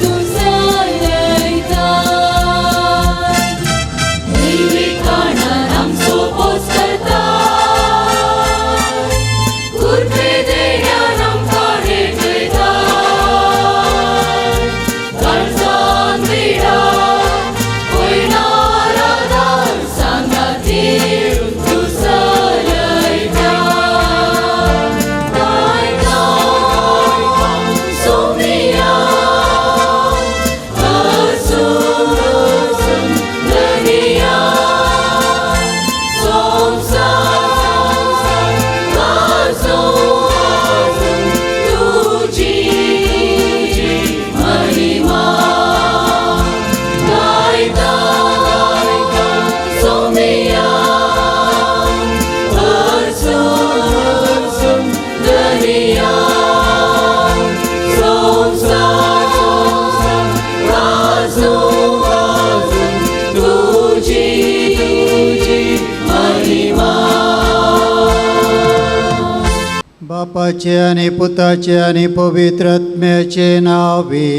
तूं चलयता. निविकाणान आमचो पोस करता, कुरपे देण्यान आमकां हेटयता. काळजान विडा पयणार आदार सांगातीर तूं चलयता. गायता सोमिया हरसून धनिया, संवसार वाजोवन तुजी महिमा. गायता सोमिया हरसून धनिया, संवसार वाजोवन तुजी महिमा. बापाचे आनी पुताचे आनी पवित्र आत्म्याचे नावे.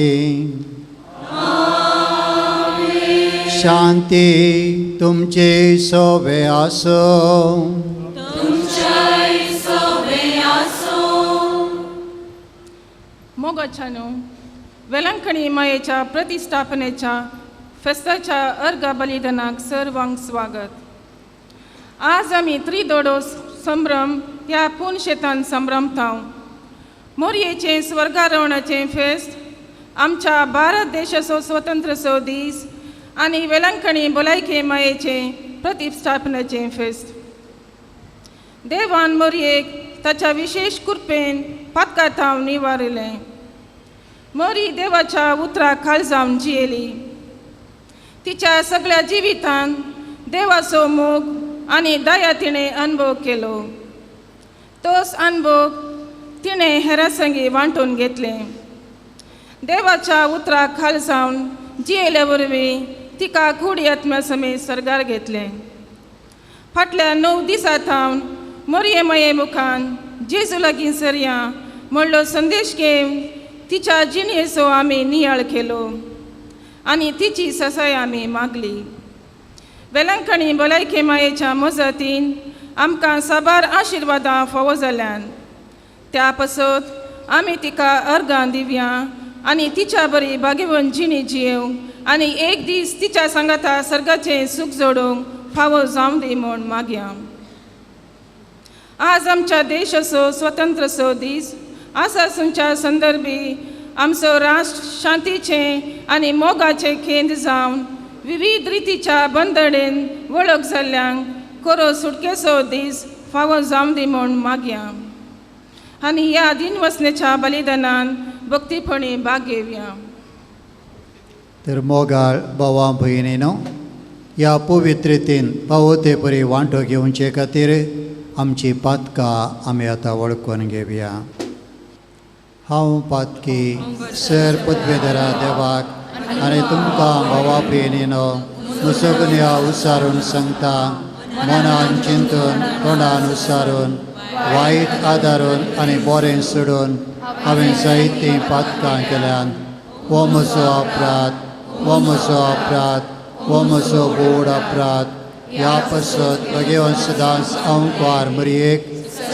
शांती तुमचे सोवे आसो. तुमच्याय सोबे आसो. मोगाच्यानो, वेलंकणी मायेच्या प्रतिष्ठापनेच्या फेस्ताच्या अर्घ बलिदानाक सर्वांक स्वागत. आज आमी त्रिदोडो संभ्रम ह्या पूर्ण शेतान संभ्रमताव. मोरयेचें स्वर्गारोहणाचें फेस्त, आमच्या भारत देशाचो स्वतंत्रचो दीस आनी वेलंकणी भलायके मायेचें प्रतिष्ठापनेचें फेस्त. देवान मोरयेक ताच्या विशेश कृपेन पातकाथावन निवारिलें. मोरी देवाच्या उतराक खाल जावन जियेली. तिच्या सगळ्या जिवितान देवाचो मोग आनी दया तिणें अनुभव केलो. तोच अनुभव तिणें हेरां संगी वांटून घेतलें. देवाच्या उतराक खाल जावन जियेले वरवीं तिका कुडी आत्म्या समेत सर्गार घेतलें. फाटल्या 9 दिसां थावन मोरये माये मुखान जेजू लागीं सरया म्हणलो संदेश घेवन तिच्या जिणेचो आमी नियाळ केलो आनी तिची ससाय आमी मागली. वेलंकणी भलायके मायेच्या मजतीन आमकां साबार आशिर्वादां फावो जाल्यान. त्या पासत आमी तिका अर्गां दिवया आनी तिच्या बरी भाग्यवंत जिणी जियेवंक आनी एक दीस तिच्या सांगाता सर्गाचें सूख जोडूंक फावो जावं दी म्हूण मागया. आज आमच्या देशाचो स्वतंत्रचो दीस आसा. तुमच्या संदर्भी आमचो राष्ट्र शांतीचें आनी मोगाचें केंद्र जावन विविध रितीच्या बंदडेन वळख जाल्ल्यांक कोरो सुटकेचो दीस फावो जावं दी म्हूण मागया आनी ह्या दिनवसनेच्या बलिदानान भक्तीपणी भाग घेवया. तर मोगाळ भावा भयणीनो, ह्या पवित्रतेन फावो ते परी वांटो घेवचे खातीर आमची पातकां आमी आतां वळखून घेवया. हांव पातकी सर पदवेधरा देवाक आनी तुमकां भावा भयणीनो मुसगुन्या उसारून सांगता, मनान चिंतून तोंडान उसारून वायट आदारून आनी बरें सोडून हांवें जायतीं पातकां केल्यान. हो म्हजो अपराध, हो म्हजो अपराध, हो म्हजो गोड अपराध. ह्या पासत भगेवन सदांच हांव कुवार मरयेक,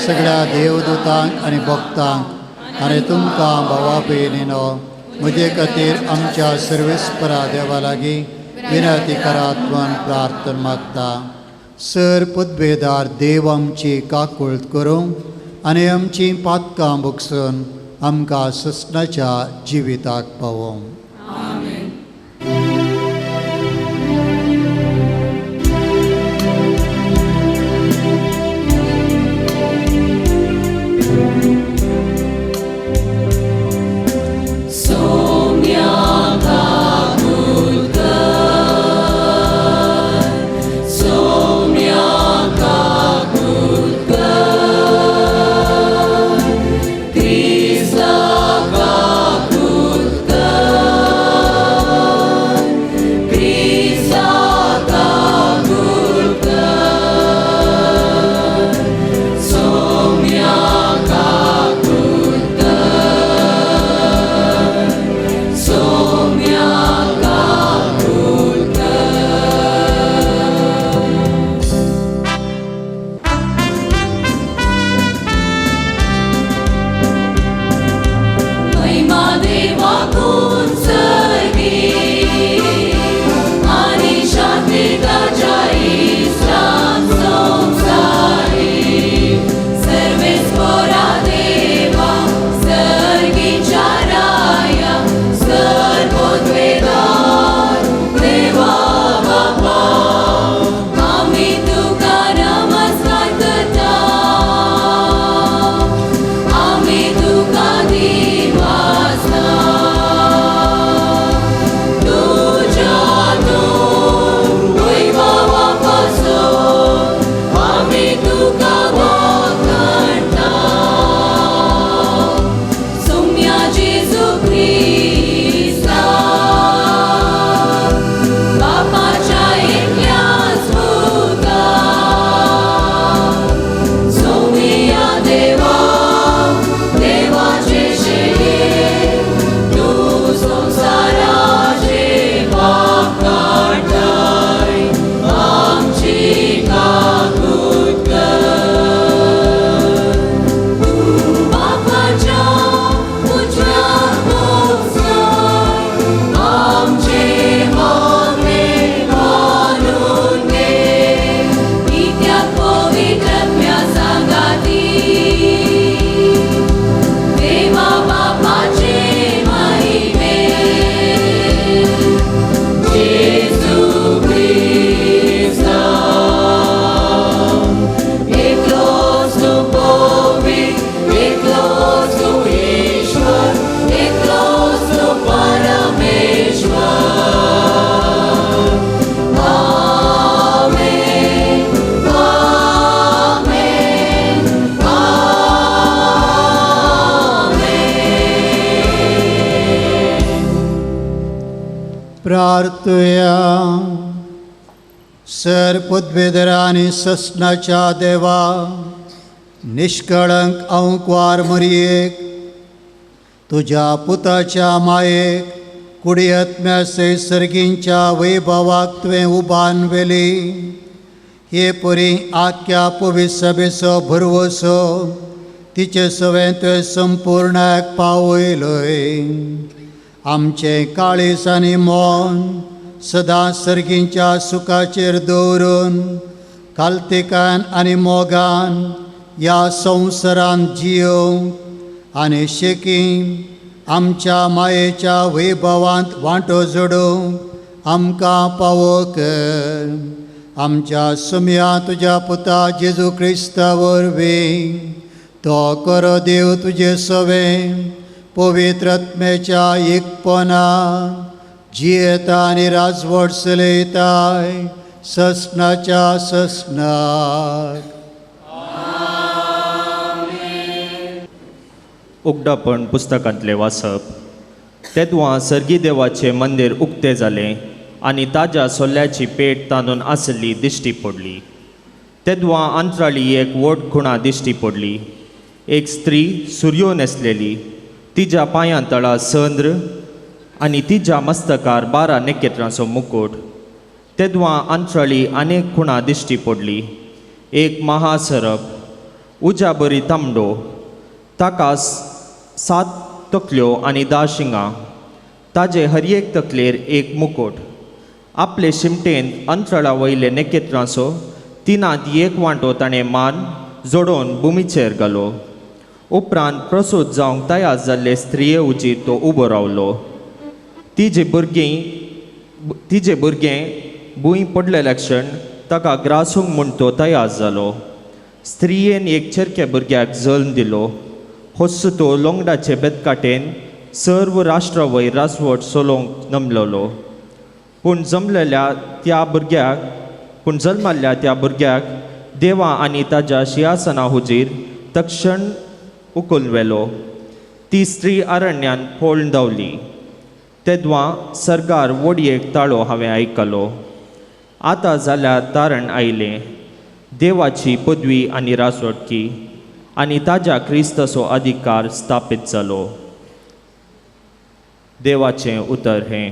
सगळ्या देवदूतांक आनी भक्तांक आनी तुमकां भावा भयणीनो म्हजे खातीर आमच्या सर्वेस्परा देवा लागीं विनंती करात म्हूण प्रार्थना मागता. सर पदवेदार देव आमची काकूळत करूंक आनी आमची पातकां भोगसून आमकां ससनाच्या जिविताक पावोवंक. सोम्या काकुळकर, सोम्या काकुळकर, क्रिस्ता काकुळकर, प्रार्थुया. सर पदवेधरा आनी ससनाच्या देवा, निष्कळंक अंकवार मरयेक तुज्या पुताच्या मायेक कुडयत्म्या सयत सर्गींच्या वैभवाक तुवें उबान व्हेली. हे परी आख्या पवित्र सभेचो भरवसो तिचे सवें तुवें संपूर्णाक पावयलोय. आमचें काळीज आनी मन सदां सर्गींच्या सुखाचेर दवरून कालतिकान आनी मोगान ह्या संवसारांत जियोवंक आनी शेकी आमच्या मायेच्या वैभवांत वांटो जोडूंक आमकां पावो कर. आमच्या सुमया तुज्या पुता जेजू क्रिस्ता वरवीं तो करो देव तुजे सवें पवित्र आत्म्याच्या एकपणा जियेता आनी राजवट चलयताय ससनाच्या ससनाक. उगडापण पुस्तकांतलें वाचप. तेदवां सर्गी देवाचें मंदीर उक्तें जालें आनी ताज्या सोल्ल्याची पेट तांदून आसली दिश्टी पडली. तेदवां अंतराळी एक व्हड खुणा दिश्टी पडली. एक स्त्री सुरयो न्हेसलेली, तिज्या पांयां तळा संद्र आनी तिज्या मस्तकार 12 नखेत्रांचो मुकूट. तेदवां अंतराळी अनेक खुणा दिश्टी पडली. एक महासरप उज्या बरी तांबडो, ताका 7 तकल्यो आनी 10 शिंगां, ताजे हर एक तकलेर एक मुकोट. आपले शिमटेन अंतराळा वयले नखेत्रांचो 1/3 वांटो ताणें मान जोडोवन भुमीचेर घालो. उपरांत प्रसूत जावंक तयार जाल्ले स्त्रिये उजीर तो उबो रावलो. तिजे भुरगें भूंय पडलेल्या क्षण ताका ग्रासूंक म्हूण तो तयार जालो. स्त्रियेन एक चेरक्या भुरग्याक जल्म दिलो. होस्सो तो लोंगडाचे बेतकाटेन सर्व राष्ट्रा वयर राजवट चलोवंक नमलोलो. पूण जल्मल्ल्या त्या भुरग्याक देवा आनी ताज्या शिंयासना हुजीर तक्षण उखलून व्हेलो. ती स्त्री अरण्यान पळून धांवली. तेदवां सरकार वडयेक ताळो हांवें आयकलो. आतां जाल्यार तारण आयलें, देवाची पदवी आनी राजवटकी आनी ताज्या क्रिस्ताचो अधिकार स्थापीत जालो. देवाचें उतर हें.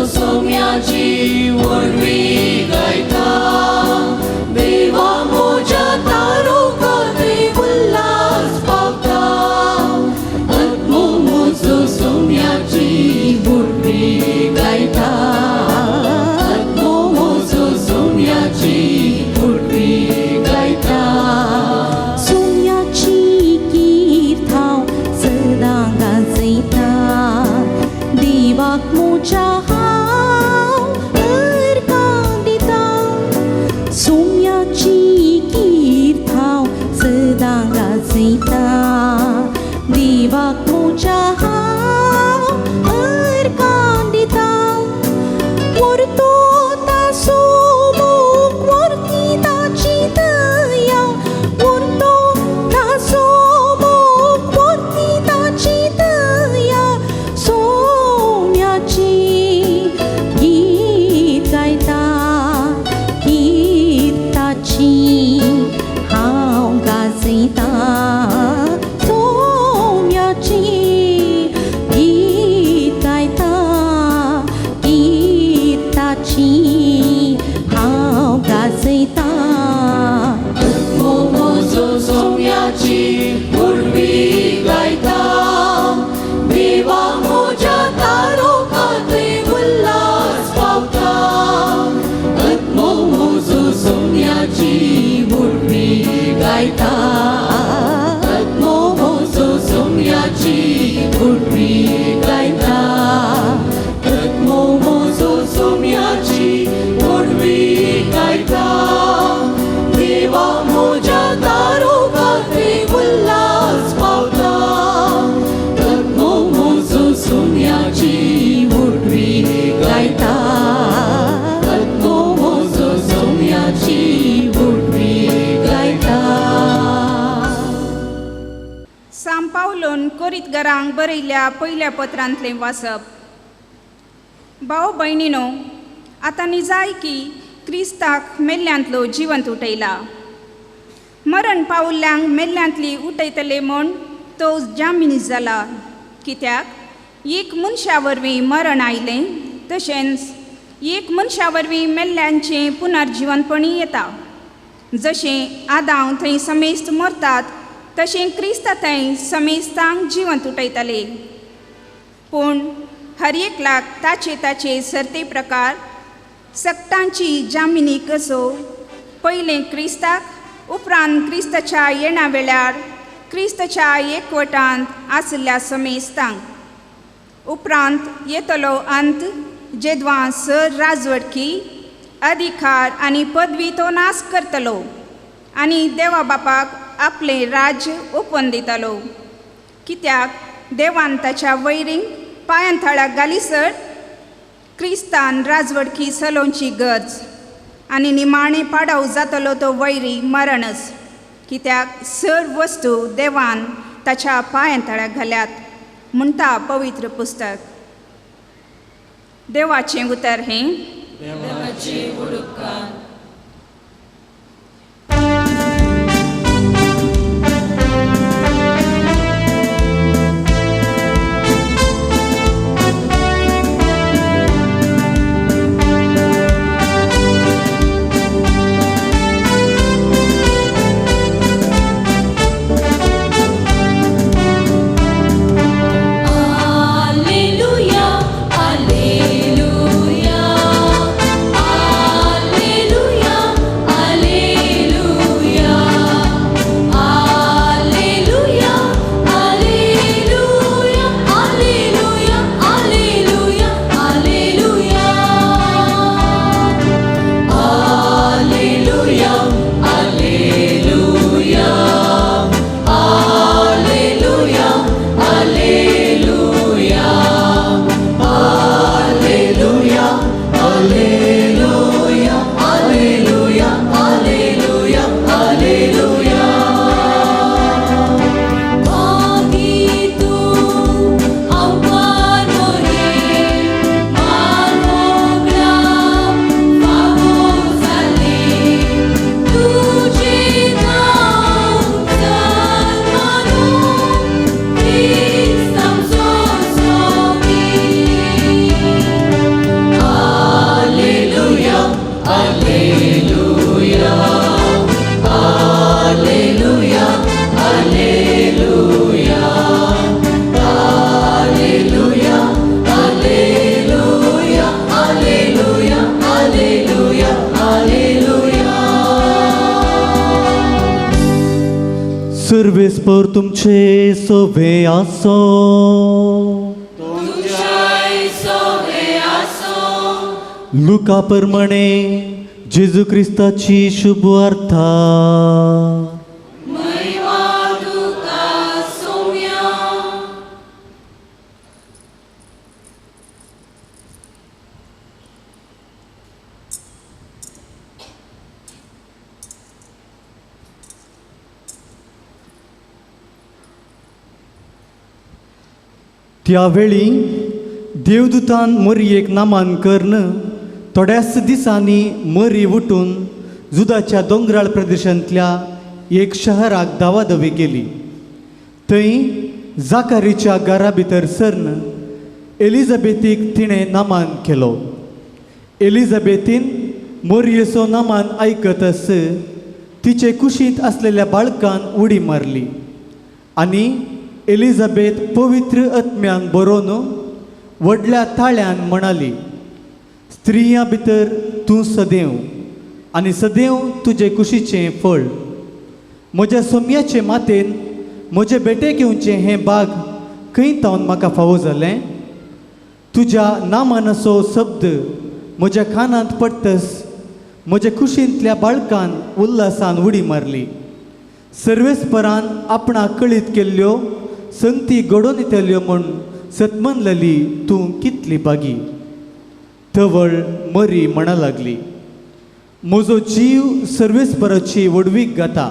सोम्याची वरवीं देवाक म्हज्या हांव अर्गां दिता. व्हरतो ताचो मोग, व्हरती ताची दया, व्हरतो ताचो मोग, व्हरती ताची दया. सोम्याची गीत गायता, गीत ताची हांव गाजयता. सोम्याची गीत गायता, गीत ताची हांव गाजयता. मोमोजो सोम्याची उर्वी गायता, देवा म्हज्या तारोकांतय उल्हास पावता. मोमोजो सोम्याची उर्वी गायता, मोमोजो सोम्याची उर्वी गायता, मोमोजो सोम्याची उर्वी गायता. देवा म्हज्या तारोकांतय उल्हास पावता. मोमोजो सोम्याची उर्वी गायता, मोमोजो सोम्याची उर्वी गायता. सांव पावलोन कोरीतगरांक बरयल्ल्या पयल्या पत्रांतलें वाचप. भाव भयणीनो, आतां निजाय की क्रिस्ताक मेल्ल्यांतलो जिवंत उठयला. मरण पावल्ल्यांक मेल्ल्यांतली उठयतले म्हूण तो जामीन जाला. कित्याक एक मनशा वरवीं मरण आयलें, तशेंच एक मनशा वरवीं मेल्ल्यांचें पुनर्जिवनपणी येता. जशें आदांव थंय समेस्त मरतात, तशें क्रिस्ता थंय समेस्तांक जिवंत उठयतले. पूण हर एकल्याक ताचे ताचे सरते प्रकार सक्तांची जामिनी कसो पयलें क्रिस्ताक, उपरांत क्रिस्ताच्या येणा वेळार क्रिस्ताच्या एकवटांत आशिल्ल्या समेस्तांक. उपरांत येतलो अंत, जेदवां सर राजवटकी अधिकार आनी पदवी तो नाश करतलो आनी देवा बापाक आपलें राज्य ओपून दितलो. कित्याक देवान ताच्या वैरींक पांयां थळाक घालीसर क्रिस्तान राजवटकी चलोवची गरज आनी निमाणें पाडाव जातलो तो वैरी मरणच. कित्याक सर वस्तू देवान ताच्या पांयां तळाक घाल्यात म्हणटा पवित्र पुस्तक. देवाचें उतर हें. देवाची उडकां. Alleluia, Alleluia, Alleluia, Alleluia, Alleluia, Alleluia, Alleluia, Alleluia, Alleluia, Alleluia, Alleluia, Alleluia, Alleluia, Alleluia, Alleluia, Alleluia, Alleluia, Alleluia. मागी तूं आव्हान मोरी, मानोगळा फावो जाली, तुजें नांव सन्मानूं, क्रिस्त आमचो स्वामी. Alleluia, Alleluia, Alleluia, Alleluia, Alleluia, Alleluia, Alleluia, Alleluia, Alleluia. सर्वेस्पर तुमचे सवे आसो. तुमच्याय सोवे आसो. लुका प्रमाणे जेजू क्रिस्ताची शुभ वार्ता. महिमा तुका सोम्या. त्यावेळी देवदूतान मरयेक नामान करून थोड्याच दिसांनी मरी उठून जुदाच्या दोंगराळ प्रदेशांतल्या एक शहराक दावादावी केली. थंय जाकारीच्या घरा भितर सरन एलिझाबेथीक तिणें नामान केलो. एलिझाबेथीन मोरयेचो नामान आयकतच तिचे कुशींत आसलेल्या बाळकान उडी मारली आनी एलिझाबेथ पवित्र आत्म्यान बरोवन व्हडल्या ताळ्यान म्हणाली, स्त्रियां भितर तूं सदैव आनी सदैव तुजे कुशीचें फळ. म्हज्या सोम्याचे मातेन म्हजे बेटेक येवचें हें बाग खंय तावन म्हाका फावो जालें? तुज्या नामानाचो शब्द म्हज्या कानांत पडटस म्हज्या कुशींतल्या बाळकान उल्हासान उडी मारली. सर्वेस्परान आपणाक कळीत केल्ल्यो संगती घडोवन येतल्यो म्हूण सतमनलेली तूं कितली बागी. तवळ मरी म्हणा लागली, म्हजो जीव सर्वेस्पराची व्हडवीक गाता.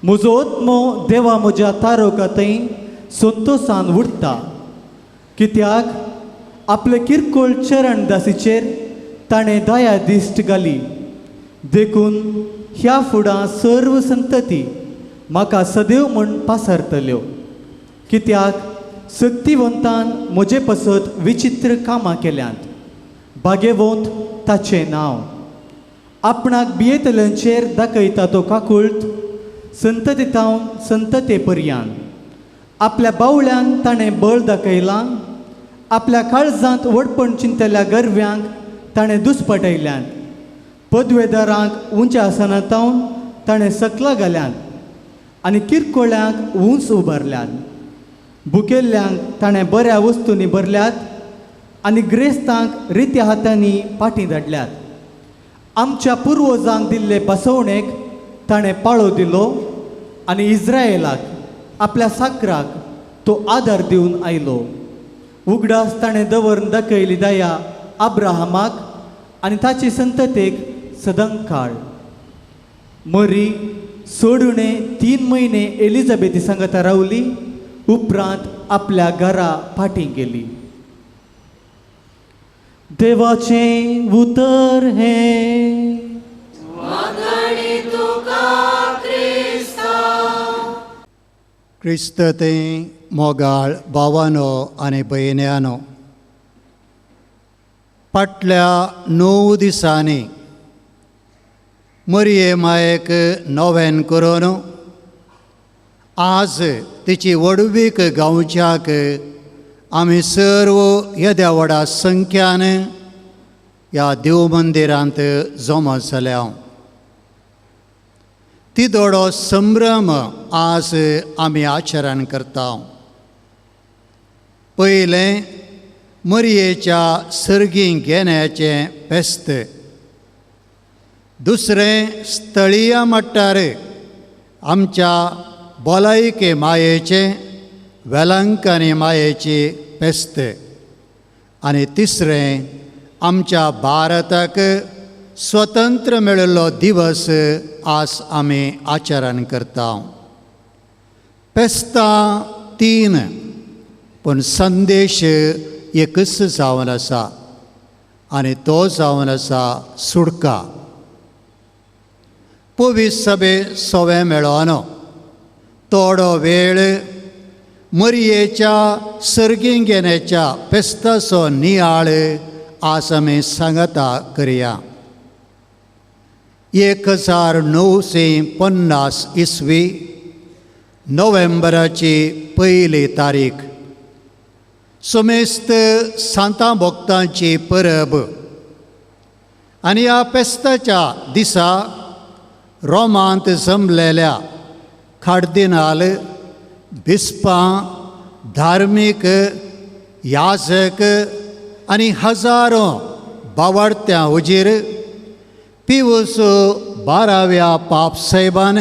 म्हजो आत्मो देवा म्हज्या तारोका थंय संतोसान उडटा. कित्याक आपले किरकोळ चरण दासीचेर ताणें दया दिश्ट घाली. देखून ह्या फुडां सर्व संतती म्हाका सदैव म्हूण पासारतल्यो. कित्याक सक्तिवंतान म्हजे पसत विचित्र कामां केल्यांत. बागेवंत ताचें नांव. आपणाक भियेतल्यांचेर दाखयता तो काकुळट संतती तावन संतते पर्यान. आपल्या बावळ्यांक ताणें बळ दाखयलां. आपल्या काळजांत व्हडपण चिंतल्या गर्व्यांक ताणें दुस्पटयल्यान. पदवेदारांक उंच्या आसना तावन ताणें सकला घाल्यान आनी किरकोळ्यांक उंच उबारल्यान. भुकेल्ल्यांक ताणें बऱ्या वस्तूंनी भरल्यात आनी ग्रेस्तांक रित्या हातांनी पाटी धाडल्यात. आमच्या पुर्वजांक दिल्ले बसवणेक ताणें पाळो दिलो आनी इस्रायलाक आपल्या साकराक तो आदार दिवन आयलो. उगडास ताणें दवरून दाखयली दया अब्राहमाक आनी ताची संततेक सदांकाळ. मरी सोडुणे 3 म्हयने एलिझाबेथी सांगता रावली. उपरांत आपल्या घरा फाटीं गेली. देवाचें उतर हें. क्रिस्त ते मोगाळ भावानो आनी भयण्यानो, फाटल्या 9 दिसांनी मरये मायेक नोवेन करून आज तिची व्हडवीक गावच्याक आमी सर्व येद्या व्हडा संख्यान ह्या देव मंदिरांत जमा जाल्या. तिदोडो संभ्रम आज आमी आचरण करता. पयलें मरयेच्या सर्गी घेण्याचें फेस्त, दुसरें स्थळीय मट्टार आमच्या भलायके मायेचें वेलंकनी मायेची फेस्त आनी तिसरें आमच्या भारताक स्वतंत्र मेळिल्लो दिवस आज आमी आचरण करता. फेस्तां 3 पूण संदेश एकच जावन आसा आनी तो जावन आसा सुडका. पवित्र सभे सवें मेळोन थोडो वेळ मरयेच्या सर्गी घेण्याच्या फेस्ताचो नियाळ आज आमी सांगता करया. 1950 इसवी नोव्हेंबराची 1 तारीख समेस्त सांतां भक्तांची परब आनी ह्या फेस्ताच्या दिसा रोमांत जमलेल्या कार्दिनाल, बिस्पां, धार्मीक याजक आनी हजारो बावडत्यां हुजीर पिवस 12व्या पाप साहेबान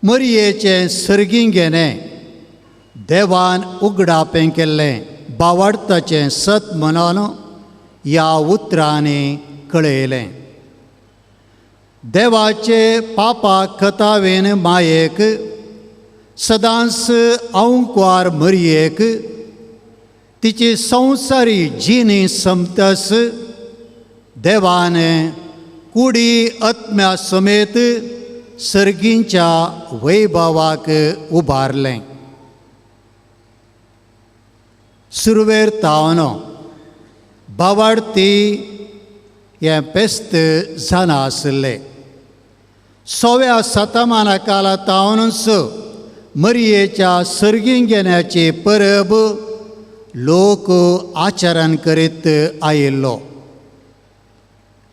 मरयेचें सर्गी घेणें देवान उगडापें केल्लें बावडताचें सत म्हणून ह्या उतरांनी कळयलें. देवाचे पापा कथावेन मायेक सदांच आंवकुवार मरयेक तिची संवसारी जिणी समतस देवान कुडी आत्म्या समेत सर्गींच्या वैभवाक उबारलें. सुरवेर तावन बावाडती हें पेस्त जाणा आशिल्लें. सव्या शतमाना काला तावनूच मरयेच्या सर्गीं घेण्याची परब लोक आचरण करीत आयिल्लो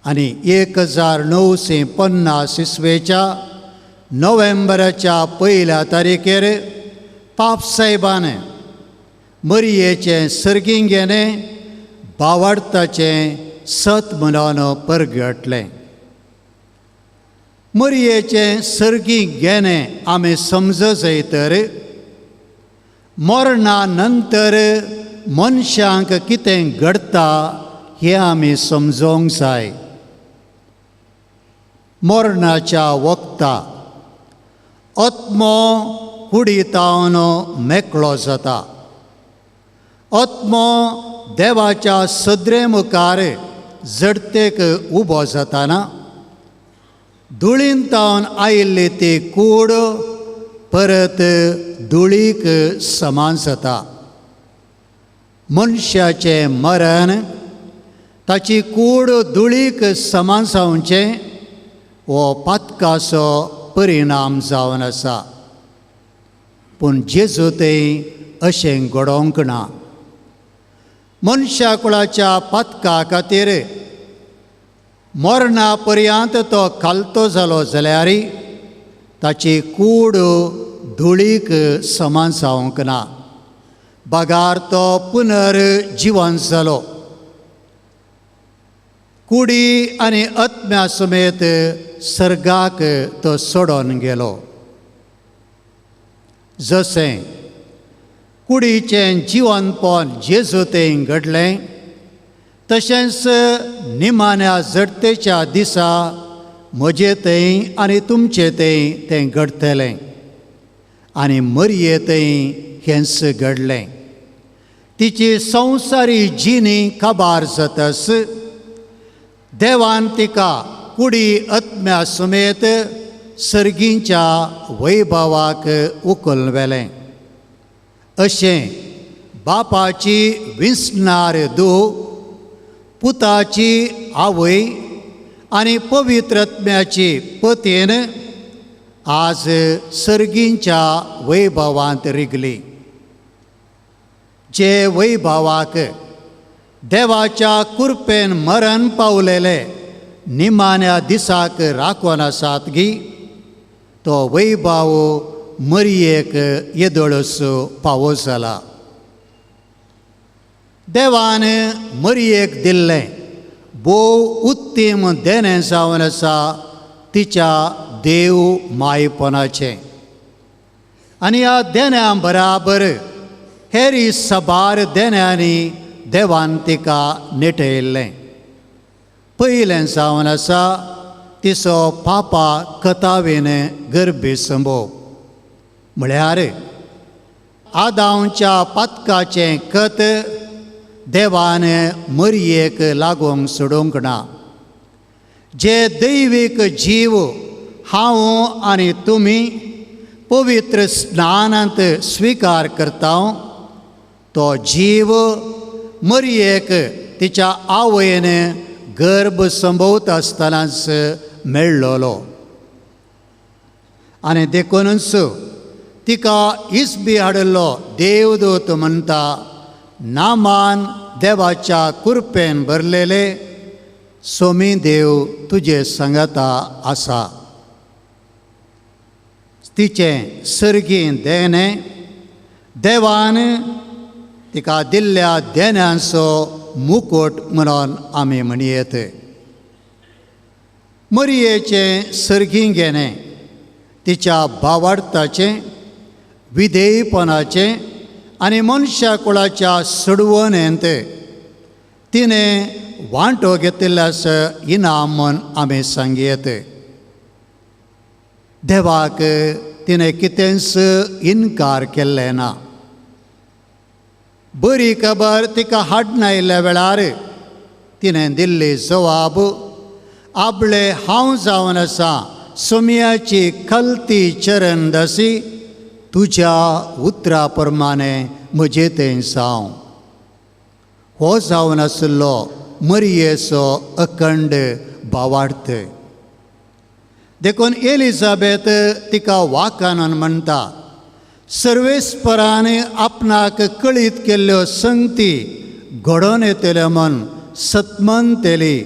आनी 1950 इसवेच्या नोव्हेंबराच्या पयल्या तारीखेर पापसाहेबान मरयेचें सर्गीं घेणें बावाडताचें सत म्हणून परगटलें. मरयेचें सर्गीं घेणें आमी समज तर मरणा नंतर मनशांक कितें घडटा हें आमी समजोंक जाय. मरणाच्या वखता आत्मो कुडीतावन मेकळो जाता. आत्मो देवाच्या सदरे मुखार जडतेक उबो जाताना धुळीन तावन आयिल्ली ती कूड परत धुळीक समान जाता. मनशाचें मरण ताची कूड धुळीक समान जावचें हो पातकाचो परिणाम जावन आसा. पूण जेजू तें अशें घडोवंक ना. मनशा कुळाच्या पातका खातीर मरणा पर्यंत तो खालतो जालो जाल्यार ताची कूड धुळीक समान जावंक ना, बगार तो पुनर्जिवन जालो. कुडी आनी आत्म्या समेत सर्गाक तो सोडून गेलो. जशें कुडीचें जिवनपण जेजू तें घडलें तशेंच निमाण्या जडतेच्या दिसा म्हजे थंय आनी तुमचे थंय तें घडटलें आनी मरये थंय हेंच घडलें. तिची संवसारी जिणी काबार जातस देवान तिका कुडी आत्म्या समेत सर्गींच्या वैभवाक उखल व्हेलें. अशें बापाची विंचणार धूव, पुताची आवय आनी पवित्र आत्म्याची पतीन आज सर्गींच्या वैभवांत रिगली. जे वैभवाक देवाच्या कृपेन मरण पावलेले निमाण्या दिसाक राखून आसात गी तो वैभव मरयेक येदोळस पावो जाला. देवान मरयेक दिल्लें भोव उत्तीम देणें जावन आसा तिच्या देव मायपणाचें आनी ह्या देण्या बराबर हेरी सबार देण्यांनी देवान तिका नेटयल्लें. पयलें जावन आसा तिचो पापा कथावेन गर्भी संभव म्हळ्यार आदांवच्या पातकाचें कत देवान मरयेक लागूंक सोडूंक ना. जे दैवीक जीव हांव आनी तुमी पवित्र स्नानांत स्विकार करता तो जीव मरयेक तिच्या आवयन गर्भ संभवता आसतनाच मेळ्ळलो आनी देखूनच तिका इसबी हाडिल्लो देवदूत म्हणटा नामान देवाच्या कृपेन भरलेले सोमी देव तुजे सांगाता आसा. तिचें सर्गीं देणें देवान तिका दिल्ल्या देण्यांचो मुकोट म्हणून आमी म्हणयेत. मरयेचें सर्गीं घेणें तिच्या भावार्थाचें विधेयपणाचें आनी मनशा कुळाच्या सोडवणेंत तिणें वांटो घेतिल्ल्यास इनाम म्हूण आमी सांगयेत. देवाक तिणें कितेंच इनकार केल्लें ना. बरी खबर तिका हाडून आयिल्ल्या वेळार तिणें दिल्ली जवाब आपले हांव जावन आसा सोमयाची खलती चरणदासी तुज्या उतरा प्रमाणे म्हजें तें जावं. हो जावन आशिल्लो मरियेचो अखंड भावार्थ. देखून एलिझाबेथ तिका वाकानून म्हणटा, सर्वेस्परान आपणाक कळीत केल्ल्यो संगती घडोवन येतल्यो म्हूण सतमनतेली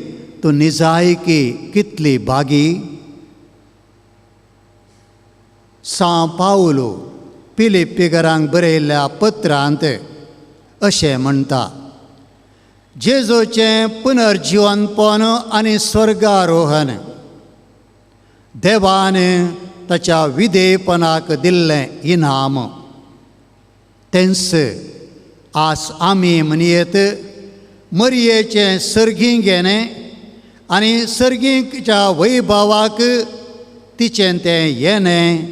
तूं निजायकी कितली भागी. सां पावलो फिलिप्पीकरांक बरयल्ल्या पत्रांत अशें म्हणटा, जेजूचें पुनर्जिवनपण आनी स्वर्गारोहण देवान ताच्या विधेयपणाक दिल्लें इनाम तेंच आज आमी म्हणयेत मरियेचें सर्गीं घेणें आनी सर्गींच्या वैभवाक तिचें तें येणें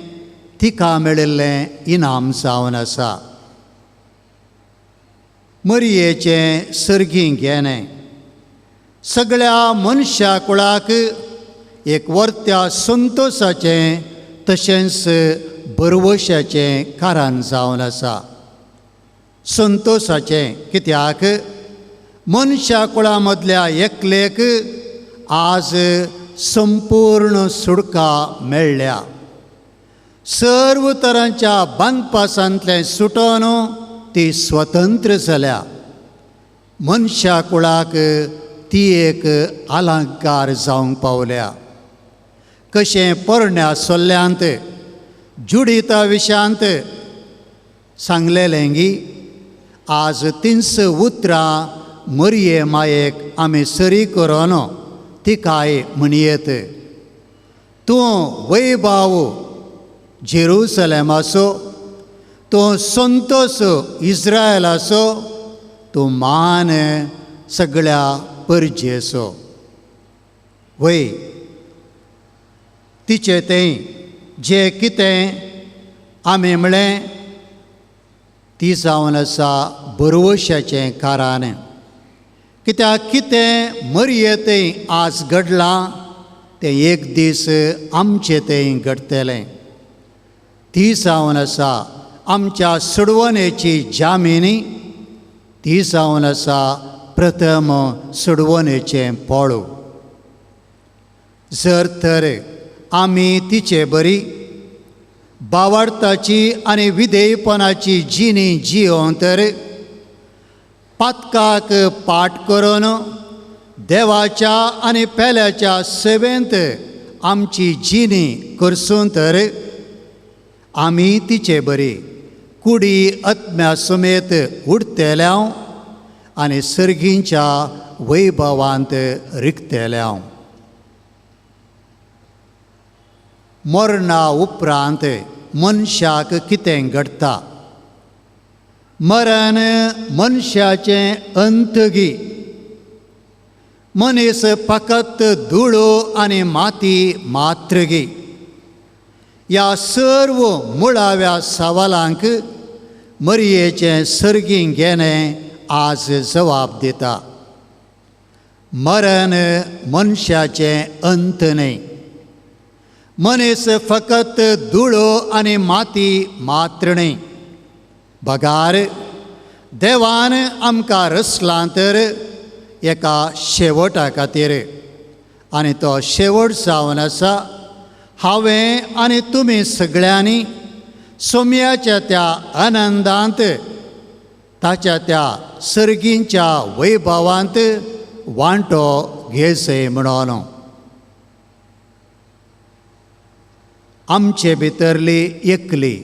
तिका मेळिल्लें इनाम जावन आसा. मरियेचें सर्गीं घेणें सगळ्या मनशा कुळाक एक वर्त्या संतोशाचें तशेंच बरवशाचें कारण जावन आसा. संतोशाचें कित्याक मनशा कुळा मदल्या एकलेक आज संपूर्ण सुटका मेळ्ळ्या. सर्व तरांच्या बांदपासांतलें सुटोवन ती स्वतंत्र जाल्या. मनशा कुळाक ती एक अलंकार जावंक पावल्या. कशें पोरण्या सोल्ल्यांत जुडिता विशांत सांगलेलें गी आज तिनस उतरां मरिये मायेक आमी सरी करून तिकाय म्हणयेत, तूं वैभाव जेरुसलेमाचो, तूं संतोष इस्रायलाचो, तूं मान सगळ्या परजेचो. वय तिचें तें जें कितें आमी म्हळें ती जावन आसा बरवशाचें कारण. कित्याक कितें मरिये थंय आज घडलां तें एक दीस आमचें थंय घडटलें. ती जावन आसा आमच्या सोडवणेची जामिनी, ती जावन आसा प्रथम सोडवणेचें पोळो. जर तर आमी तिचे बरी बावार्थाची आनी विधेयपणाची जिणी जियोन तर पातकाक पाठ करून देवाच्या आनी पेल्याच्या सेवेंत आमची जिणी करसून तर आमी तिचे बरी कुडी आत्म्या समेत उडतेल्या आनी सर्गींच्या वैभवांत रिगतेल्या. मरणा उपरांत मनशाक कितें घडटा? मरण मनशाचें अंतगी. मनीस फकत धुळो आनी माती मात्रगी. ह्या सर्व मुळाव्या सवालांक मरियेचें सर्गीं घेणें आज जवाब दिता. मरण मनशाचें अंत न्हय. मनीस फकत धुळो आनी माती मात्र न्हय, बगार देवान आमकां रचलां तर एका शेवटा खातीर आनी तो शेवट जावन आसा हांवें आनी तुमी सगळ्यांनी सोम्याच्या त्या आनंदांत ताच्या त्या सर्गींच्या वैभवांत वांटो घेवचें म्हणून. आमचे भितरली एकली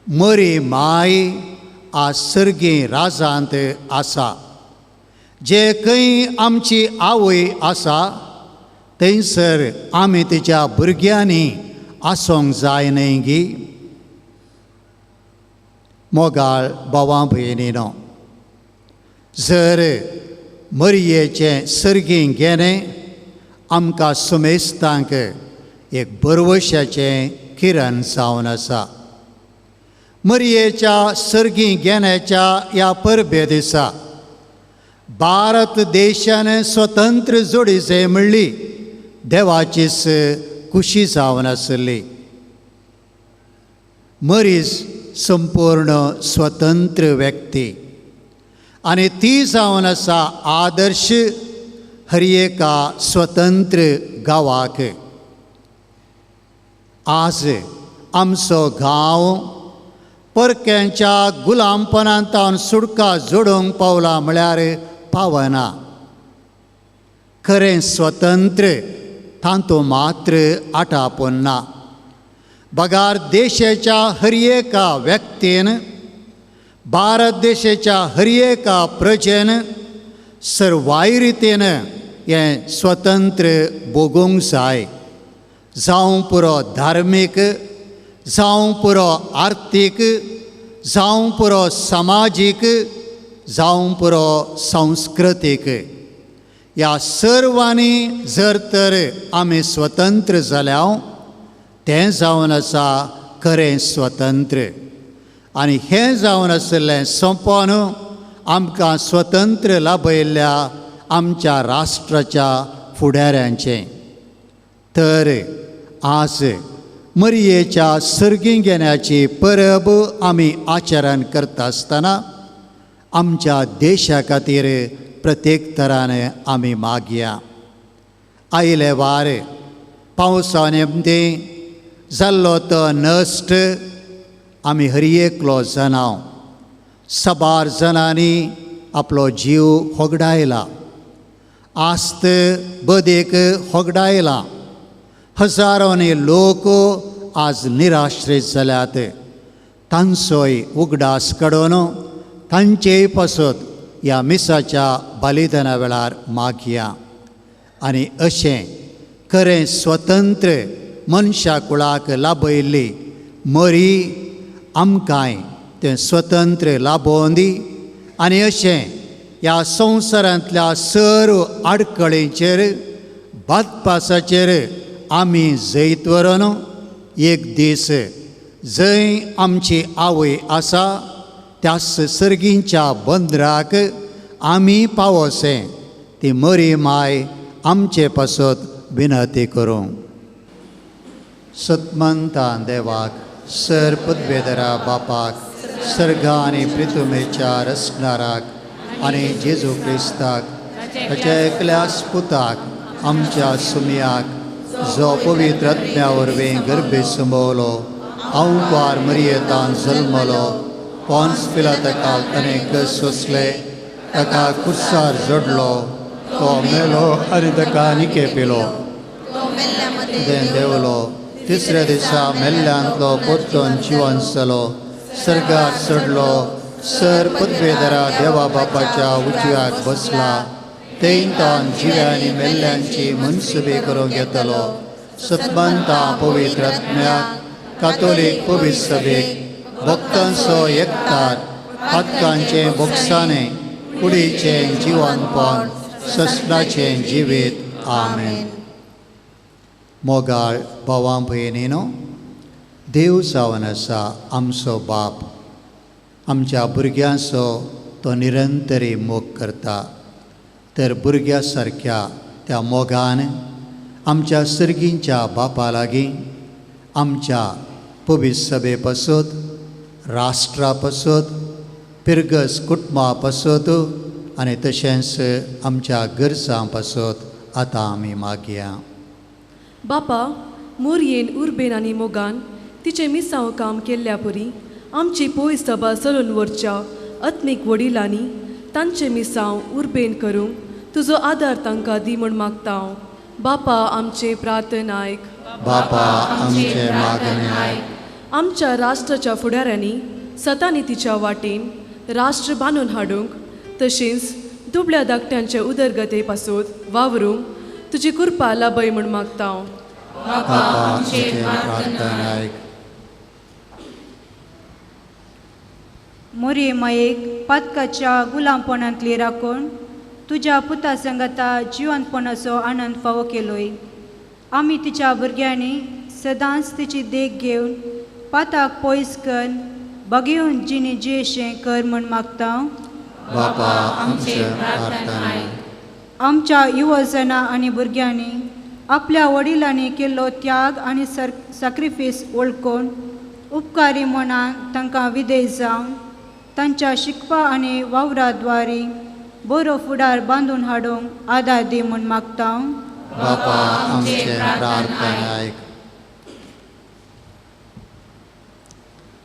मरी माय आज सर्गी राजांत आसा. जे खंय आमची आवय आसा थंयसर आमी तिच्या भुरग्यांनी आसूंक जाय न्हय गी. मोगाळ भावां भयणीनो, जर मरियेचें सर्गीं घेणें आमकां सुमेस्तांक एक बरवशाचें किरण जावन आसा. मरयेच्या सर्गी घेण्याच्या ह्या परबे दिसा भारत देशान स्वतंत्र जोडीचे म्हणली देवाचीच खुशी जावन आसली. मरीज संपूर्ण स्वतंत्र व्यक्ती आनी ती जावन आसा आदर्श हर एका स्वतंत्र गांवाक. आज आमचो गांव परक्यांच्या गुलामपणांतावन सुटका जोडूंक पावला म्हळ्यार पावना. खरें स्वतंत्र तांतू मात्र आटापून ना, बगार देशाच्या हर एका व्यक्तीन, भारत देशाच्या हर एका प्रजेन सर्वाय रितीन हें स्वतंत्र भोगूंक जाय. जावं पुरो धार्मीक, जावं पुरो आर्थीक, जावं पुरो समाजीक, जावं पुरो सांस्कृतीक, ह्या सर्वांनी जर तर आमी स्वतंत्र जाल्या तें जावन आसा खरें स्वतंत्र. आनी हें जावन आशिल्लें सोंपोवन आमकां स्वतंत्र लाभयल्ल्या आमच्या राष्ट्राच्या फुडाऱ्यांचें. तर आज मरयेच्या सर्गी घेण्याची परब आमी आचरण करता आसतना आमच्या देशा खातीर प्रत्येक तरान आमी मागया. आयले वार पावसा नेमती जाल्लो तो नश्ट आमी हर एकलो जनाव साबार जणांनी आपलो जीव होगडायला, आस्त बदेक होगडायला. हजारांनी लोक आज निराश्रीत जाल्यात. तांचोय उगडास काडून तांचेय पासत ह्या मिसाच्या बलिदाना वेळार मागया. आनी अशें खरें स्वतंत्र मनशा कुळाक लाभयल्ली मरी आमकांय तें स्वतंत्र लाभोवन दी. आनी अशें ह्या संवसारांतल्या सर्व आडखळींचेर बादपासाचेर आमी जैत व्हरून एक दीस जंय आमची आवय आसा त्या सर्गींच्या बंदराक आमी पावोसे ती मरी माय आमचे पासत विनंती करूं. सतमंतान देवाक सर पदवेदरा बापाक सर्गा आनी प्रितुमेच्या रसणाराक आनी जेजू क्रिस्ताक ताच्या एकल्याच पुताक आमच्या सुमयाक जो पवित्र आत्म्या वरवीं गर्भे संभवलो, अवपार मरियेतान जल्मलो, पॉन्स पिलाताकाल ताणें कस सोंसले, ताका कुर्सार जोडलो, तो मेलो आनी ताका निके पिलो, देंवलो, तिसऱ्या दिसा मेल्ल्यांतलो परतून जिवन जालो, सर्गार चडलो, सर पदवेदरा देवा बापाच्या उजव्याक बसला, तेंतान जिव्या आनी मेल्ल्यांची मनसुबी करूंक येतलो. सतमंता पवित्र आत्म्याक कातोलीक पवित्र सभेक भक्तांचो एकतार पातकांचें बोगसाणें कुडीचें जिवनपण ससनाचें जिवीत. आमेन. मोगाळ भावां भयणीनो, देव जावन आसा आमचो बाप, आमच्या भुरग्यांचो तो निरंतरी मोग करता. तर भुरग्या सारक्या त्या मोगान आमच्या सर्गींच्या बापा लागीं आमच्या पवित्र सभे पासत, राष्ट्रा पासत, पिरगस कुटुंबा पासत आनी तशेंच आमच्या गरजां पासत आतां आमी मागया. बापा, मोरयेन उर्बेन आनी मोगान तिचें मिसांव काम केल्ल्या परी आमची पयस सभा चलून व्हरच्या आत्मीक वडिलांनी तांचें मिसांव उर्बेन करूंक तुजो आदार तांकां दी म्हूण मागता हांव. बापा आमचें प्रार्थना आयक. बापा आमचें मागणें आयक. आमच्या राष्ट्राच्या फुडाऱ्यांनी सतानी तिच्या वाटेन राष्ट्र बांदून हाडूंक तशेंच दुबळ्या धाकट्यांचे उदरगते पासून वावरूंक तुजी कृपा लाभय म्हूण मागता हांव. बापा आमचें प्रार्थना आयक. मोरये मायेक पातकाच्या गुलामपणांतली राखून तुज्या पुता संगता जिवनपणाचो आनंद फावो केलोय. आमी तिच्या भुरग्यांनी सदांच तिची देख घेवन पाताक पयस कर बगेवन जिणी जियेशें कर म्हूण मागता. बापा आमचे प्रार्थना आयक. आमच्या युवजना आनी भुरग्यांनी आपल्या वडिलांनी केल्लो त्याग आनी साक्रिफीस वळखून उपकारी मनान तांकां विदेश जावन तांच्या शिकपा आनी वावरा द्वारी बरो फुडार बांदून हाडूंक आदार दी म्हूण मागता. बापा आमचे प्रार्थना आयक.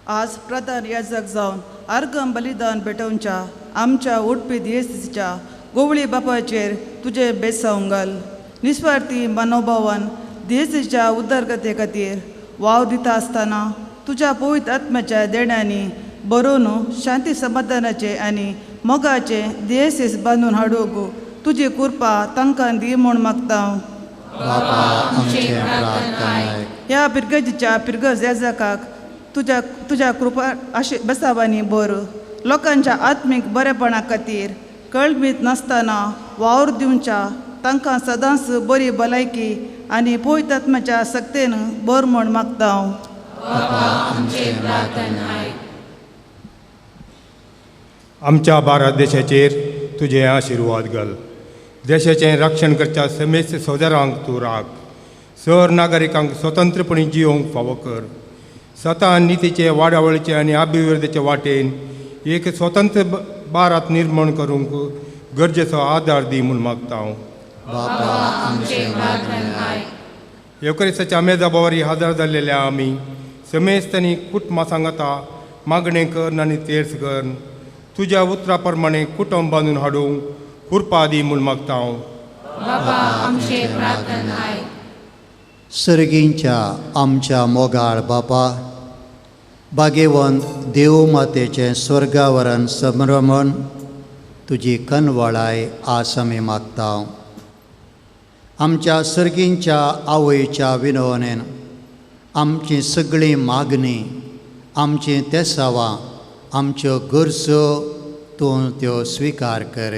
आज प्रधान याजक जावन आर्गम बलिदान भेटोवच्या आमच्या उडपी दियेसीच्या गोवळी बापाचेर तुजें बेसांव घाल. निस्वार्थी मनोभावान दियेसीच्या उदरगते खातीर वावर दिता आसतना तुज्या पवित्र आत्म्याच्या देण्यांनी बरोवन शांती समाधानाचे आनी मोगाचे दियेसीस बांदून हाडूंक तुजी कृपा तांकां दी म्हूण मागता. बापा आमचे प्रार्थना आयक. ह्या पिरगजीच्या पिरगज याजकाक तुज्या तुज्या कृपा आशे बेसावांनी बर लोकांच्या आत्मीक बरेपणा खातीर कळमीत नासतना वावर दिवच्या तांकां सदांच बरी भलायकी आनी पवित्र आत्म्याच्या सक्तेन बर म्हूण मागता. आमच्या भारत देशाचेर तुजें आशिर्वाद घाल. देशाचें रक्षण करच्या समेस्त सोदरांक तूं राख. सर नागरिकांक स्वतंत्रपणी जियोवंक फावो कर. सता नितीचे वाडावळीचे आनी अभिवृद्धीचे वाटेन एक स्वतंत्र भारत निर्माण करूंक गरजेचो आदार दी म्हूण मागता हांव. बापा आमचें मागणें आयक. येवकरिस्ताच्या मेजा बोवारी हजर जाल्लेल्या आमी समेस्त आनी कुटुंबा सांगाता मागणें करून आनी तेर्स करून तुज्या उतरा प्रमाणे कुटुंब बांदून हाडूंक कृपा दी म्हूण मागता हांव. बाबा आमचें प्रार्थना आयक. सर्गींच्या आमच्या मोगाळ बापा, भाग्यवंत देव मातेचें स्वर्गावरण संभ्रमण तुजी कनवळाय आज आमी मागता. आमच्या सर्गींच्या आवयच्या विनवणेन आमची सगळी मागणी, आमची तेसावां, आमच्यो गरजो तूं त्यो स्विकार कर.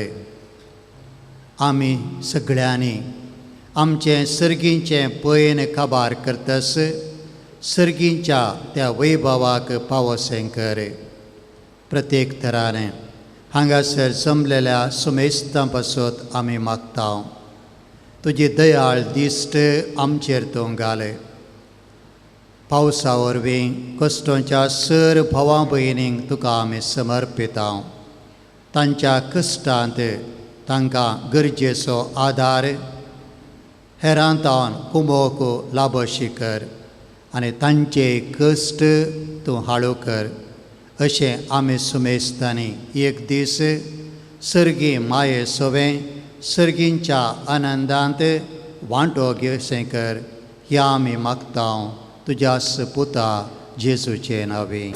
आमी सगळ्यांनी आमचें सर्गींचें पयन काबार करतस सर्गींच्या त्या वैभवाक पावोसें कर. प्रत्येक तराने हांगासर जमलेल्या सुमेस्तां पासत आमी मागता. तुजी दयाळ दिश्ट आमचेर तूं घाल. पावसा वरवीं कश्टांच्या सर भावा भयणींक तुका आमी समर्पिता. तांच्या कश्टांत तांकां गरजेचो आदार हेरांतावन कुमोक लाबशी कर आनी तांचे कश्ट तूं हाळू कर. अशें आमी सुमेस्तांनी एक दीस सर्गी माये सोवें सर्गींच्या आनंदांत वांटो घेवचें कर. ह्या आमी मागता तुज्या पुता जेजूचे नांवे.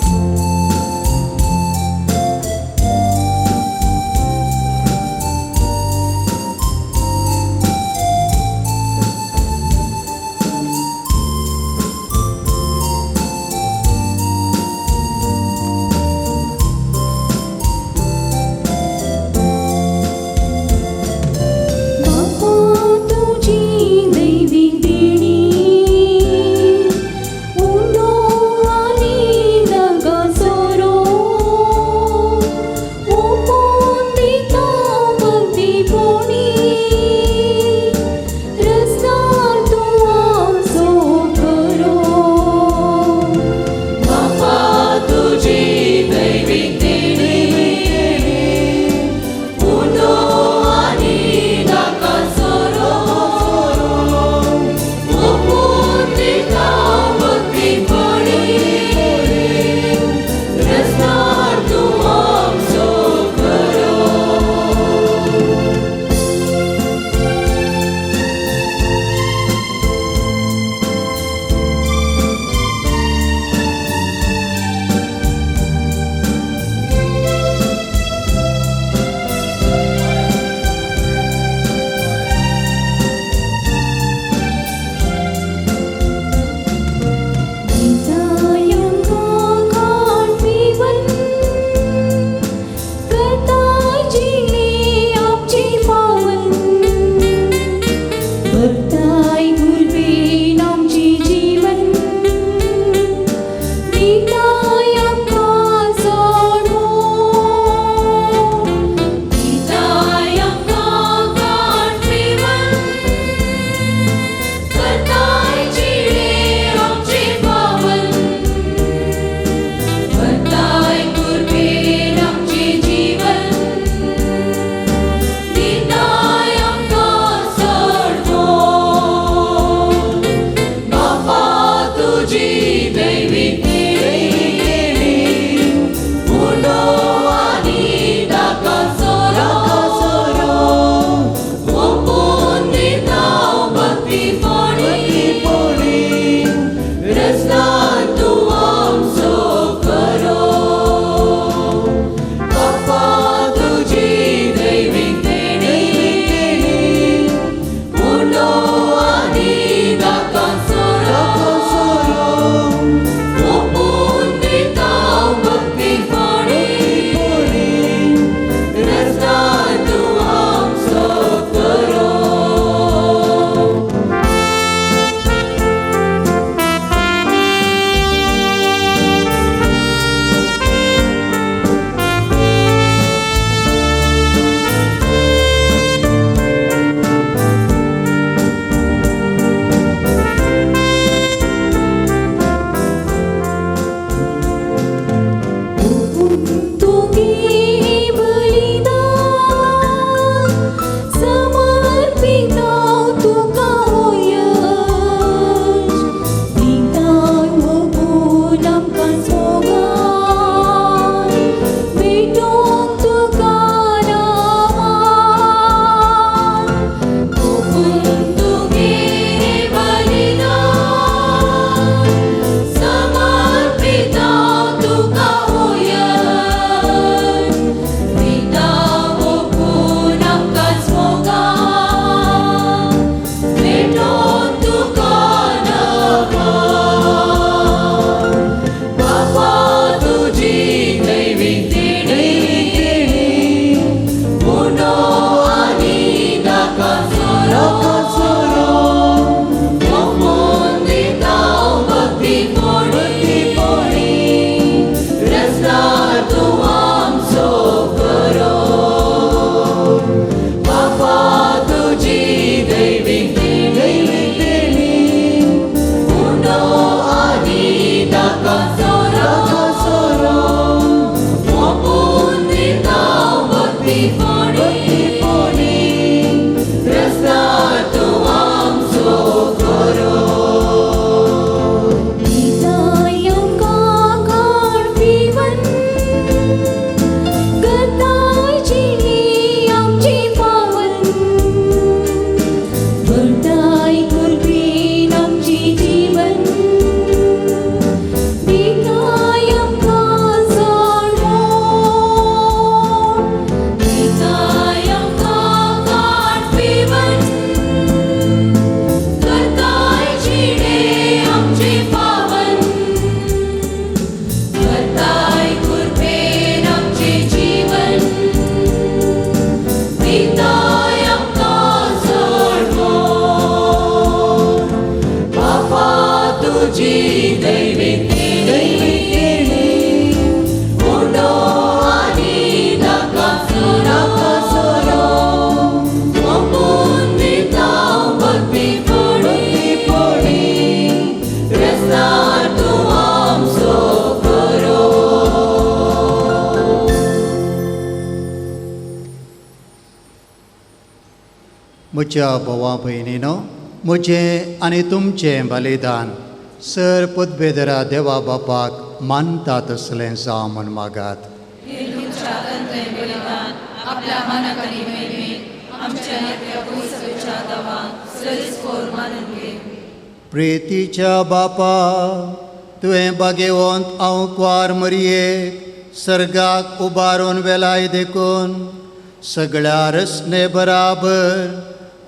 Go. भक्तीपणी रस्तार तूं आमचो करो. दिताय आमकां काड पिवन, करताय जिणी आमची पावन, भरताय कुरबेन आमची जीवन, दिताय आमकां चड मोग. दिताय आमकां काड पिवन, करताय जिणे आमचे पावन, करताय कुरबेन आमचे जीवन, दिताय आमकां चड मोग. बापा तुजी दैवीक देणी उंडो आनी नाका सोरो, ओंपून दिता भक्तीपणी रस्तार तूं आमचो करो. म्हज्या भावा भयणीनो, म्हजें आनी तुमचें बलिदान सर पदवेदरा देवा बापाक मानता तसलें जावं म्हूण मागात. हे तुमच्या हातांतलें बलिदान आपल्या मानाक आनी महिमेक आमच्या नित्य पयसवेच्या दावान सरीसपोर मानून घे. प्रितीच्या बापा, तुवें बागेवंत हांव कुवार मरयेक सर्गाक उबारून वेलाय देखून सगळ्या रसने बराबर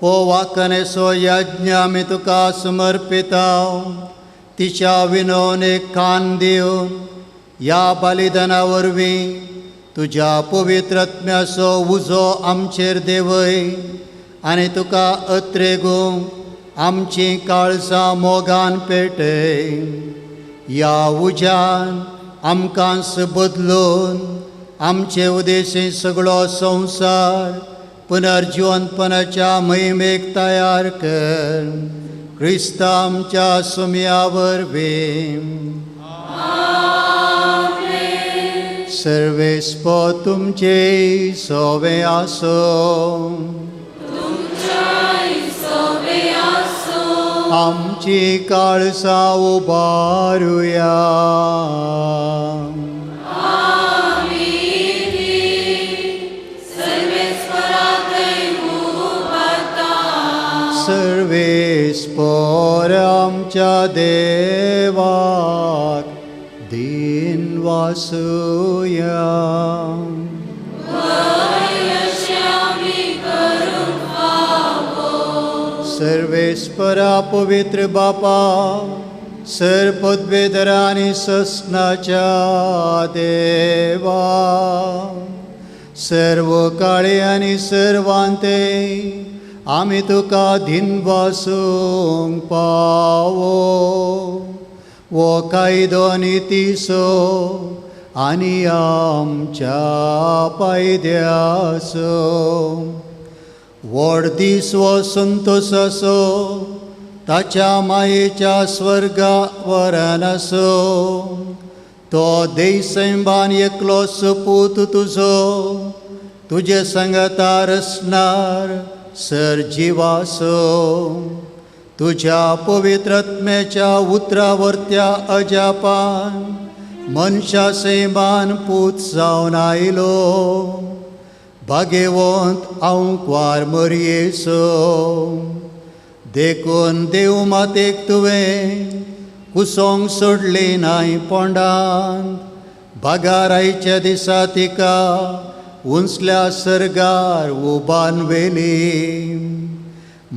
हो वाकनेसो यज्ञ आमी तुका समर्पिताव. तिच्या विनवणेक कान दिवन ह्या बलिदाना वरवीं तुज्या पवित्र आत्म्याचो उजो आमचेर देंवय आनी तुका अत्रेगूंक आमचीं काळजां मोगान पेटय. ह्या उज्यान आमकां बदलून आमचे उदेशी सगळो संवसार पुनर्जिवंतपणाच्या महिमेक तयार कर. क्रिस्त आमच्या सुमया वरवीं. सर्वेस्पो तुमचे सोवे आसो. तुमच्याय सोवे आसो. आमची काळसां उबारुया. आमी ती सर्वेस्परा थंय उबारता. सर्वेस्पोर आमच्या देवाक दीन वासुया. अशें आमी करूंक फावो. सर्वेस्परा पवित्र बापा, सर पदवेदरा आनी ससनाच्या देवा, सर्व काळे आनी सर्वांते आमी तुका धिनवासूंक पावो. वो कायदो नितीसो आनी आमच्या पायद्यासो व्हड दीस वो संतोसाचो ताच्या मायेच्या स्वर्गा वरान आसो. तो देसैंबान एकलो सपूत तुजो तुजे संगता रसनार सर जिवासो. तुज्या पवित्र आत्म्याच्या उतरावरत्या अजापान मनशा सैमान पूत जावन आयलो. भागेवंत हांव कुवार मरयेसो देखून देव मातेक तुवें कुसोंक सोडली नाय पोंडांत. बागार आयच्या दिसा तिका उंचल्या सर्गार उबान व्हेली.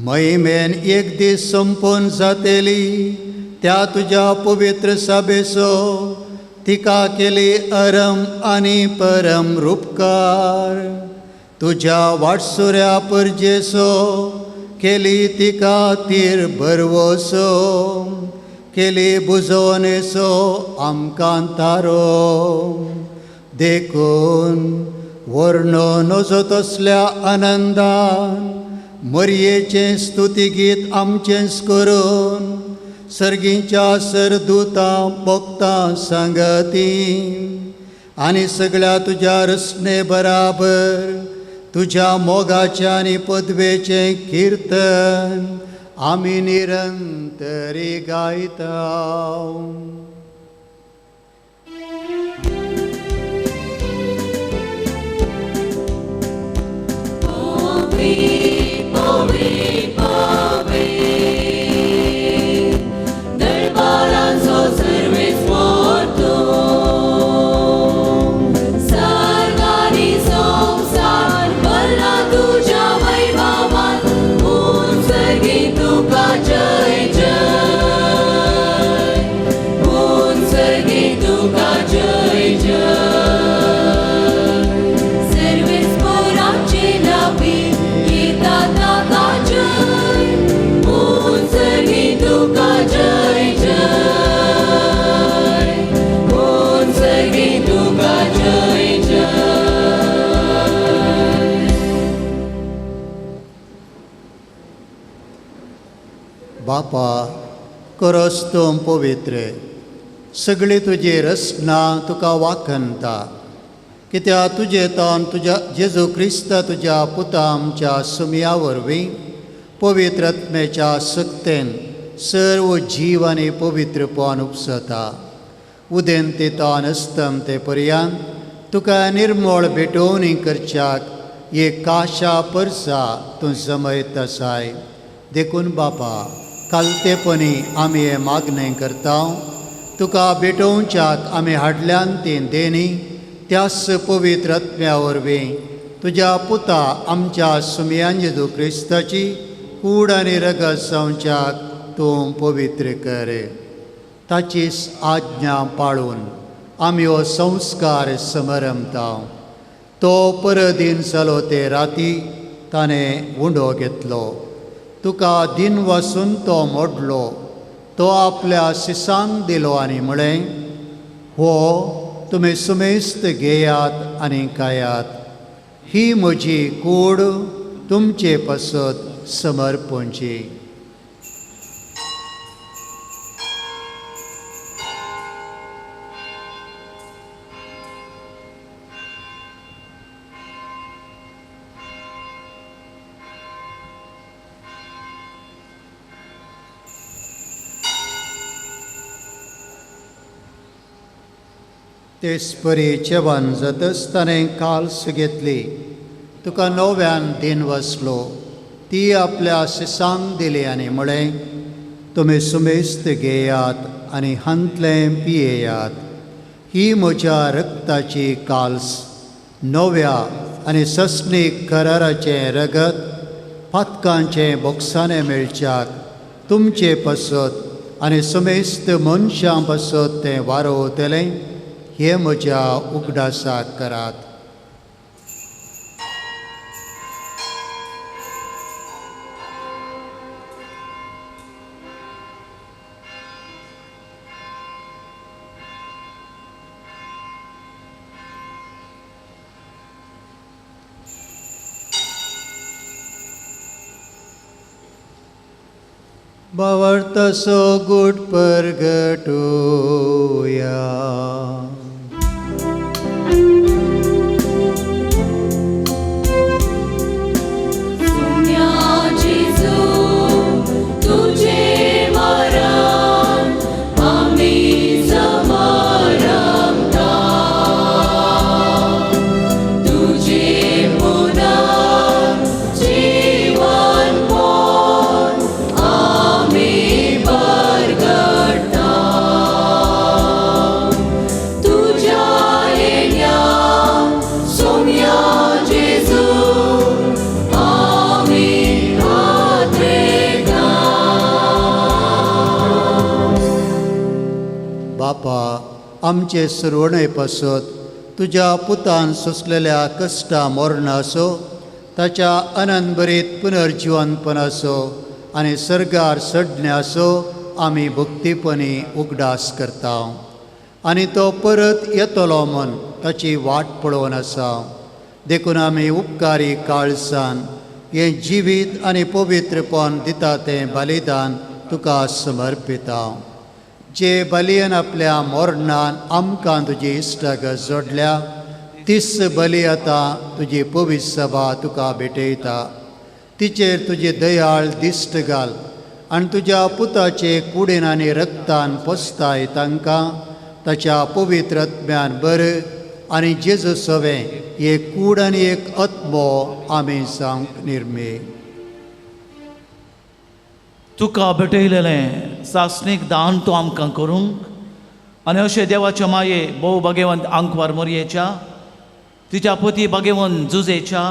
महिमेन एक दीस संपून जातेली त्या तुज्या पवित्र सभेचो तिका केली अरम आनी परम रुपकार. तुज्या वाटसुऱ्या परजेसो केली तिका तीर भरवसो, केली बुजोवणेचो आमकां तारो. देखून वर्णो नजो तसल्या आनंदान मरयेचें स्तुतीगीत आमचेंच करून सर्गीच्या सरदुतां भक्तां सांगती आनी सगळ्या तुज्या रसणे बराबर तुज्या मोगाच्या आनी पदवेचें किर्तन आमी निरंतरी गायता. बापा करस तूं पवित्र, सगळी तुजी रचना तुका वाखणता, कित्याक तुजें तन तुज्या जेजू क्रिस्त तुज्या पुता आमच्या सुमया वरवीं पवित्र आत्म्याच्या सक्तेन सर्व जीव आनी पवित्रपण उपसता. उदेंती तन अस्तमते पर्यंत तुका निर्मळ भेटोवणी करच्याक एक काशा परसा तूं जमयत आसाय. देखून बापा कालतेपणी आमी हें मागणें करता, तुका भेटोवच्याक आमी हाडल्यान ती देणी त्याच पवित्र आत्म्या वरवीं तुज्या पुता आमच्या सुमयान जेजू क्रिस्ताची कूड आनी रगत जावच्याक तूं पवित्र कर. ताचीच आज्ञा पाळून आमी हो संस्कार समरमता. तो परदीन जालो ते राती ताणें उंडो घेतलो, तुका दिन वासून तो मोडलो, तो आपल्या शिसांक दिलो आनी म्हळें, हो तुमी सुमेस्त घेयात आनी खायात, ही म्हजी कूड तुमचे पासत समर्पणची. तेचपरी जेवण जातच ताणें काल्स घेतली, तुका नव्यान दिन वसलो, ती आपल्या शिसांक दिली आनी म्हळें, तुमी सुमेस्त घेयात आनी हांतलें पियेयात, ही म्हज्या रक्ताची काल्स, नव्या आनी सस्नीक कराराचें रगत पातकांचें बोक्साणें मेळच्याक तुमचे पासत आनी सुमेस्त मनशां पासत तें वारोवतलें, हे म्हज्या उगडासाक करात. भावार्थाचो गूट परगटुया. बापा आमचे सुरवणे पासत तुज्या पुतान सोंसलेल्या कश्टा मरणाचो, ताच्या अनंतभरीत पुनर्जिवनपणाचो आनी सर्गार सडण्याचो आमी भक्तीपणी उगडास करता आनी तो परत येतलो म्हूण ताची वाट पळोवन आसा. देखून आमी उपकारी काळसान हें जिवीत आनी पवित्रपण दिता तें बलिदान तुका समर्पिता. जे बलयन आपल्या मोरणान आमकां तुजी इश्टागत जोडल्या तीस बली आतां तुजी पवित्र सभा तुका भेटयता. तिचेर तुजी दयाळ दिश्ट घाल आनी तुज्या पुताचे कुडीन आनी रक्तान पोसताय तांकां ताच्या पवित्र आत्म्यान बर आनी जेजू सवें एक कूड आनी एक आत्मो आमी जावंक निर्मे. तुका भेटयलेलें सासणीक दान तूं आमकां करूंक आनी अशें देवाच्या माये भोव भागेवंत आंकवार मोरयेच्या तिच्या पती भागेवंत जुजेच्या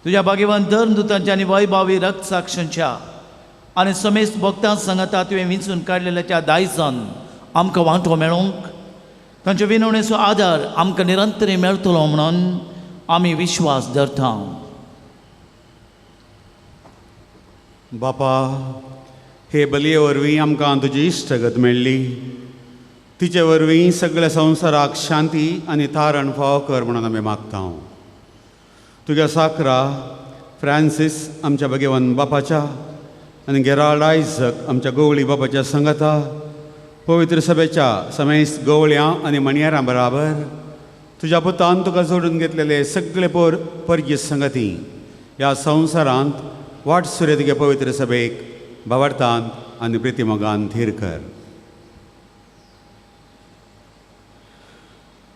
तुज्या भागेवंत धर्मदुतांच्या आनी वैभावी रक्तसाक्षांच्या आनी समेस्त भक्तां सांगाता तुवें विंचून काडलेल्या त्या दायजान आमकां वांटो मेळोवंक तांच्या विनवणेचो आदार आमकां निरंतरी मेळटलो म्हणून आमी विश्वास धरता. बापा, हे बलये वरवीं आमकां तुजी इश्टगत मेळ्ळी. तिचे वरवीं सगळ्या संवसाराक शांती आनी तारण फावो कर म्हणून आमी मागता. तुज्या साकरा फ्रांसीस आमच्या भगेवन बापाच्या आनी गेराल्ड आयझक आमच्या गवळी बापाच्या संगता पवित्र सभेच्या समेस्त गवळ्यां आनी मणयारां बराबर तुज्या पुतान तुका जोडून घेतलेले सगळे परगी संगती ह्या संवसारांत वाट सुरे तुगे पवित्र सभेक भावार्थान आनी प्रितीमोगान थीर कर.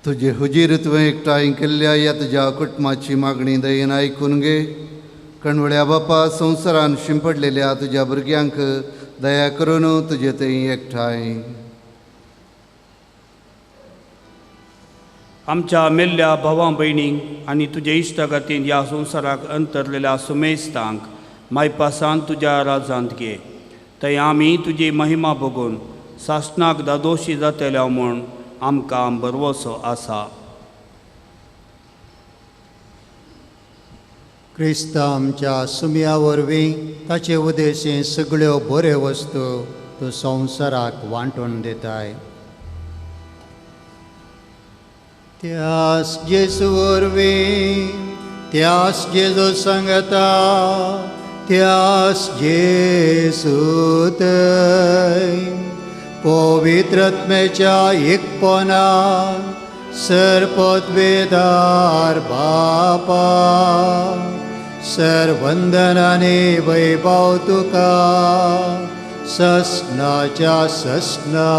तुजे हुजीर तुवें एकठांय केल्ल्या ह्या तुज्या कुटुंबाची मागणी दयेन आयकून घे. कणवळ्या बापा, संवसारान शिंपडलेल्या तुज्या भुरग्यांक दया करून तुजे थंय एकठांय. आमच्या मेल्ल्या भावां भयणींक आनी तुजे इश्टागतीन ह्या संवसाराक अंतरलेल्या सुमेस्तांक मायपासान तुज्या राजांत घे. थंय आमी तुजी महिमा भोगून सासणाक दादोशी जातल्या म्हूण आमकां भरवसो आसा. क्रिस्त आमच्या सुमया वरवीं ताचे उदेशीं सगळ्यो बऱ्यो वस्तू तूं संवसाराक वांटून दिताय. त्यास जेजू वरवीं, त्यास जेजू सांगता, त्यास जेजू थंय पवित्र आत्म्याच्या एकपणान सर्वपदवेदार बापा सर्वंदनाने वैभव तुका ससनाच्या ससना.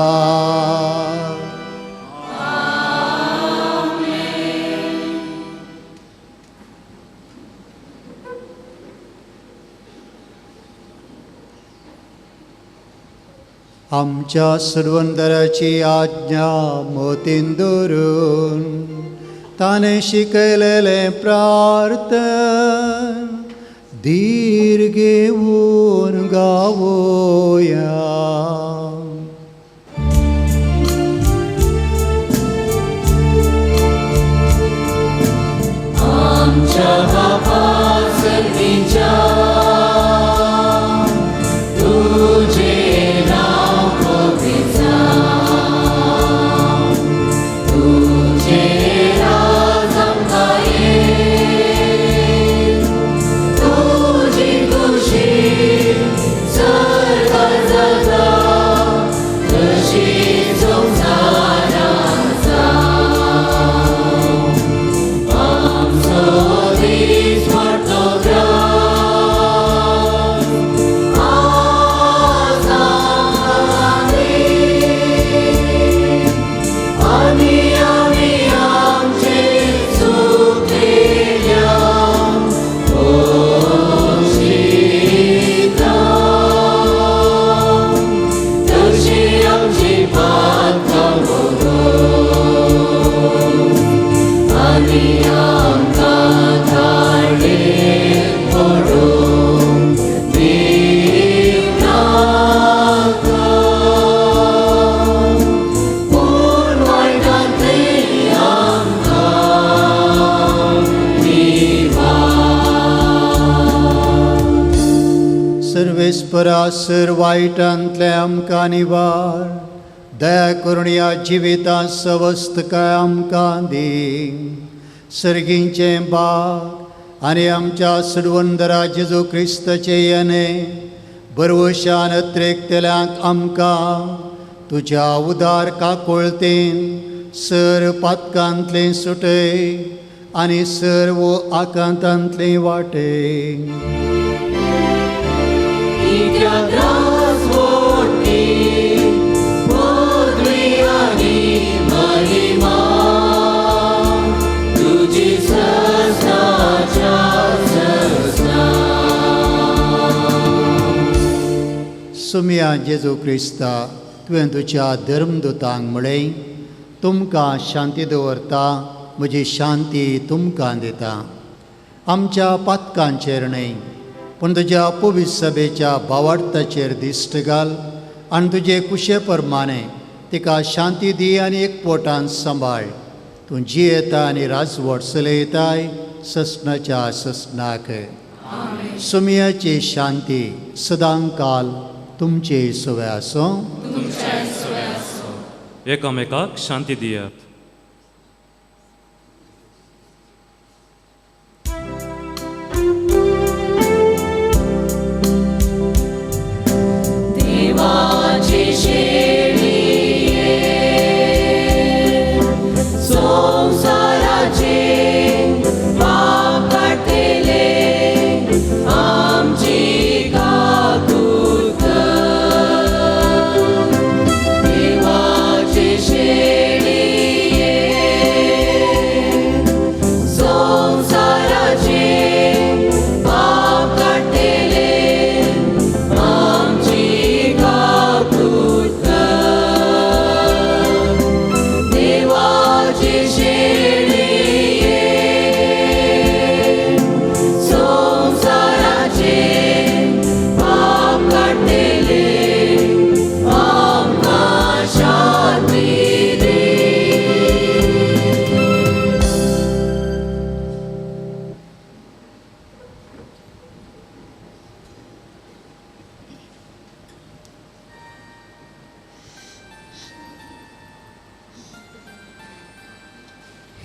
आमच्या सर्वंदराची आज्ञा मोतीन दवरून ताणें शिकयलेलें प्रार्थन धीर घेवन गावोया. आमच्या बापा सर्वीच्या तुझे नाव पवित्र तुझे राज आमकां ये तुजी खुशी सर्गात जाता तशी संवसारांत जावं. आमचो दीस पडटो ग्रास आज आमकां दी आनी आमी आमचे चुकलेल्यांक बक्षिता तशी आमची पातकां भोगून आनी आमकां धाडीत पडूंक दिवं नाका. पूण वायटांतली आमकां निवार. सर्वेस्परा सर वायटांतलें आमकां निवार दया करून ह्या जिवितांत सवस्तकाय आमकां दी. सर्गींचें बाग आनी आमच्या सर्वंदरा जेजू क्रिस्ताचें येणें बरवशान अत्रेकतल्यांक आमकां तुज्या उदार काकोळतेन सर पातकांतलें सुटय आनी सर्व आकांतांतलें वाटे. सुमिया जेजू क्रिस्ता, तुवें तुज्या धर्मदूतांक म्हळें, तुमकां शांती दवरता, म्हजी शांती तुमकां दिता. आमच्या पातकांचेर न्हय, पूण तुज्या पवित्र सभेच्या भावार्थाचेर दिश्ट घाल आनी तुजे कुशे प्रमाणे तिका शांती दी आनी एकपोटान सांबाळ. तूं जियेता आनी राजवट चलयताय ससनाच्या ससनाक. सुमियाची शांती सदांकाल तुमचे सुवे आसूं. एकामेकाक शांती दियात. देवाची शेळये संवसाराचे पाप काडटले आमची काकूत. देवाची शेळये संवसाराचे पाप काडटले आमची काकूत. देवाची शेळये संवसाराचे पाप काडटले आमकां शांती दी.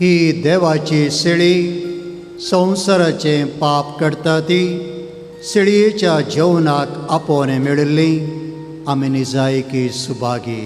ही देवाची शेळी संवसाराचें पाप करता ती शेळयेच्या जेवणाक आपोवणें मेळिल्ली आमी निजायकी सुभागी.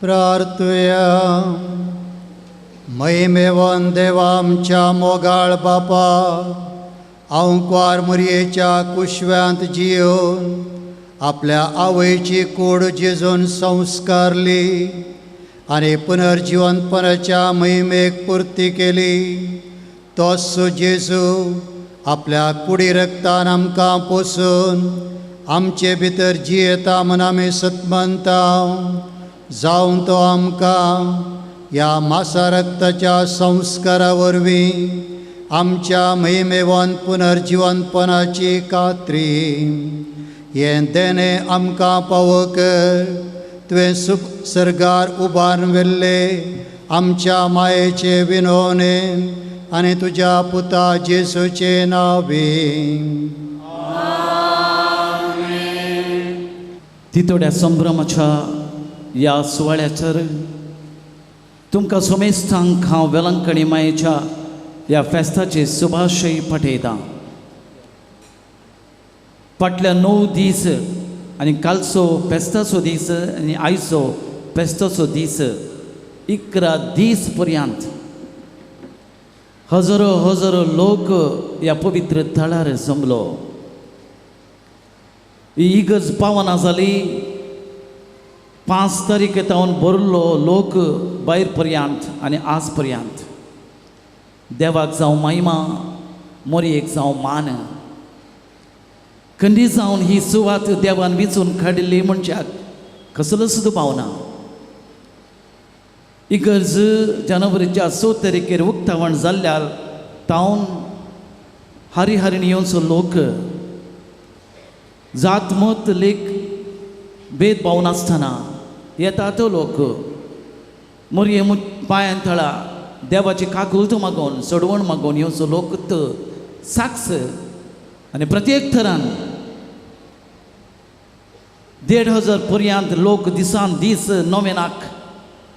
प्रार्थुया. महिमेवन देवा आमच्या मोगाळ बापा, आंकवार मुरयेच्या कुशव्यांत जियोन आपल्या आवयची कूड जेजून संस्कारली आनी पुनर्जिवनपणाच्या महिमेक पुर्ती केली, तोच जेजू आपल्या कुडी रक्तान आमकां पोसून आमचे भितर जियेता म्हूण आमी सतमनता. जावन तो आमकां ह्या मासा रक्ताच्या संस्कारा वरवीं आमच्या महिमेवन पुनर्जिवनपणाची खात्री हें देणें आमकां पावो कर. तुवें सर्गार उबारून व्हेल्ले आमच्या मायेचे विनवणेन आनी तुज्या पुता जेजूचे नांवे. तितोड्या संभ्रमाच्या ह्या सुवाळ्याचेर तुमकां सोमेस्तांक हांव वेलंकणी मायेच्या ह्या फेस्ताचे शुभाशय पाठयतां. फाटल्या 9 दीस आनी कालचो फेस्ताचो दीस आनी आयचो फेस्ताचो दीस 11 दीस पर्यंत हजारो हजारो लोक ह्या पवित्र थळार जमलो. ही इगर्ज पावना जाली. 5 तारीख तावन भरलो लोक भायर पर्यंत आनी आज पर्यंत. देवाक जावं महिमा, मोरयेक जावं मान. खंडी जावन ही सुवात देवान विचून काडिल्ली मनशाक कसलोच दुबाव ना. इगर्ज जानेवारीच्या 6 तारखेर उक्तावण जाल्ल्या तावन हारी हारीन येवचो लोक जात मत लेख भेदभाव नासतना येता तो लोक मोरये पांयान थळा देवाची काकुळट मागून सोडवण मागून येवचो लोक साक्ष आनी प्रत्येक थरान 1500 पर्यंत लोक दिसान दीस नोवेनाक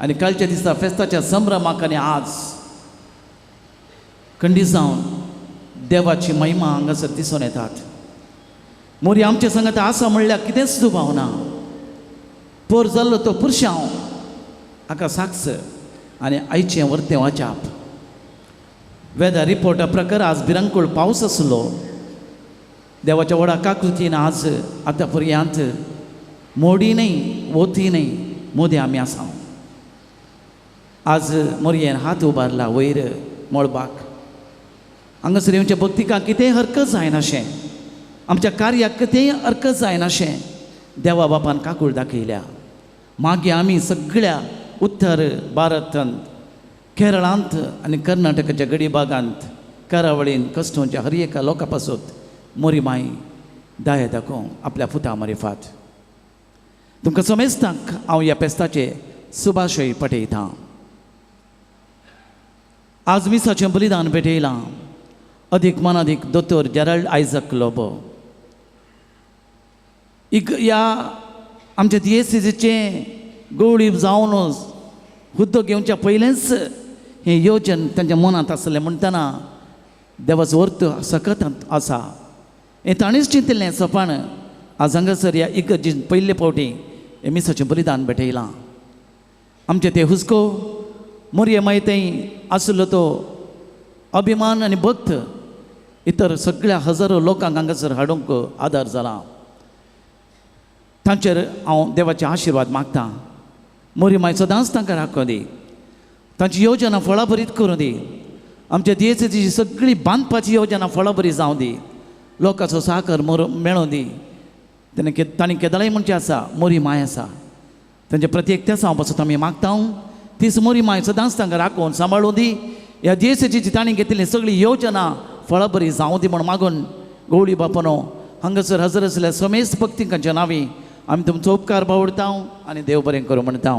आनी कालच्या दिसा फेस्ताच्या संभ्रमाक आनी आज खंडी जावन देवाची महिमा हांगासर दिसून येतात. मोरी आमच्या संगात आसा म्हणल्यार कितेंच दुबाव ना. पोर जाल्लो तो पुरशांव हाका साक्ष आनी आयचें वर्तें वाचाप. वेदर रिपोर्टा प्रकार आज भिरांकूळ पावस आसलो. देवाच्या व्हडा काकृतीन आज आतां पर्यंत मोडी न्हय वोती न्हय मोदी आमी आसा. आज मोरयेन हात उबारला वयर मळबाक. हांगासर येवच्या भक्तिकांक कितेंय हरकत जायनाशें, आमच्या कार्याक कितेंय हरकत जायनाशें देवा बापान काकूळ दाखयल्या. मागीर आमी सगळ्या उत्तर भारतांत, केरळांत आनी कर्नाटकाच्या गडी भागांत करावळीन कस्टोंच्या हर एका लोकां पासत मोरी माई दाया दाखोवंक आपल्या पुता मारिफात. तुमकां समेस्तांक हांव ह्या फेस्ताचे शुभाशय पठयतां. आज मिसाचें बलिदान भेटयलां अदीक मनादीक दोतोर जेराल्ड आयजक लोबो. ह्या आमच्या दियेसीचें गवळी जावन हुद्दो घेवच्या पयलेंच हें योजन तांच्या मनांत आसलें म्हणटना देवाचो अर्थ सकत आसा. हें ताणेंच चिंतिल्लें सपाण आज हांगासर ह्या इगर्जेन पयले फावटी हें मिसाचें बलिदान भेटयलां. आमचें ते हुस्को मोरये माई थंय आसलो तो अभिमान आनी भक्त इतर सगळ्या हजारो लोकांक हांगासर हाडूंक आदार जाला. तांचेर हांव देवाचे आशिर्वाद मागतां. मोरी माय सदांच तांकां राखूं दी, तांची योजना फळाभरीत करूं दी. आमच्या दियेची सगळी बांदपाची योजना फळाभरीत जावं दी. लोकांचो साकर मेळों दी. तांणी केदळाय म्हणचें आसा मोरी माय आसा. तांचे प्रत्येक त्या हांव पासत आमी मागता. तीच मोरी माय सदांच तांकां राखून सांबाळूं दी. ह्या दियेची तांणी घेतिल्ली सगळी योजना फळाभरी जावं दी म्हूण मागून गवळी बापानो हांगासर हजर आसल्या समेस्त भक्तिकांच्या नांवी आमी तुमचो उपकार बावडता आनी देव बरें करूं म्हणटा.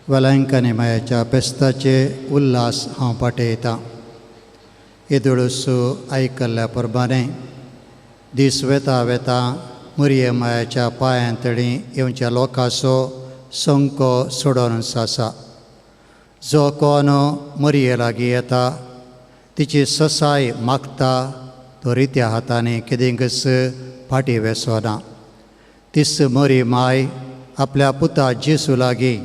वेलंकनी मायाच्या फेस्ताचे उल्हास हांव पाठयतां. येदोळसो आयकल्ल्या प्रमाणे दीस वेता वेता मोरये मायाच्या पांयां तडी येवच्या लोकांचो संको सोडोवन आसा. जो कोण मोरये लागीं येता तिची ससाय मागता तो रित्या हातांनी केदिंकच फाटीं वेसना. तीच मोरी माय आपल्या पुता जेजू लागीं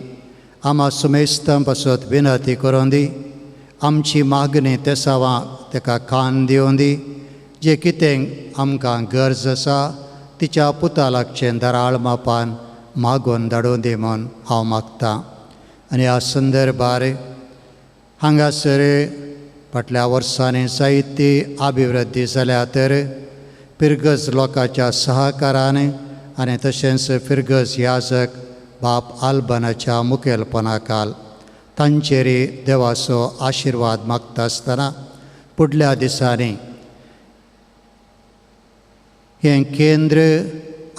आमा सुमेस्तां पासत विनंती करोन दी. आमची मागणी तेसावां तेका कान दिवन दी. जे कितें आमकां गरज आसा तिच्या पुता लागचें दराळ मापान मागून धाडून दी म्हूण हांव मागतां. आनी ह्या संदर्भार हांगासर फाटल्या वर्सांनी जायती अभिवृद्धी जाल्या तर फिरगज लोकांच्या सहकारान आनी तशेंच फिरगज याजक बाप आल्बनाच्या मुखेलपणाखाल तांचेर देवाचो आशिर्वाद मागता आसतना फुडल्या दिसांनी हें केंद्र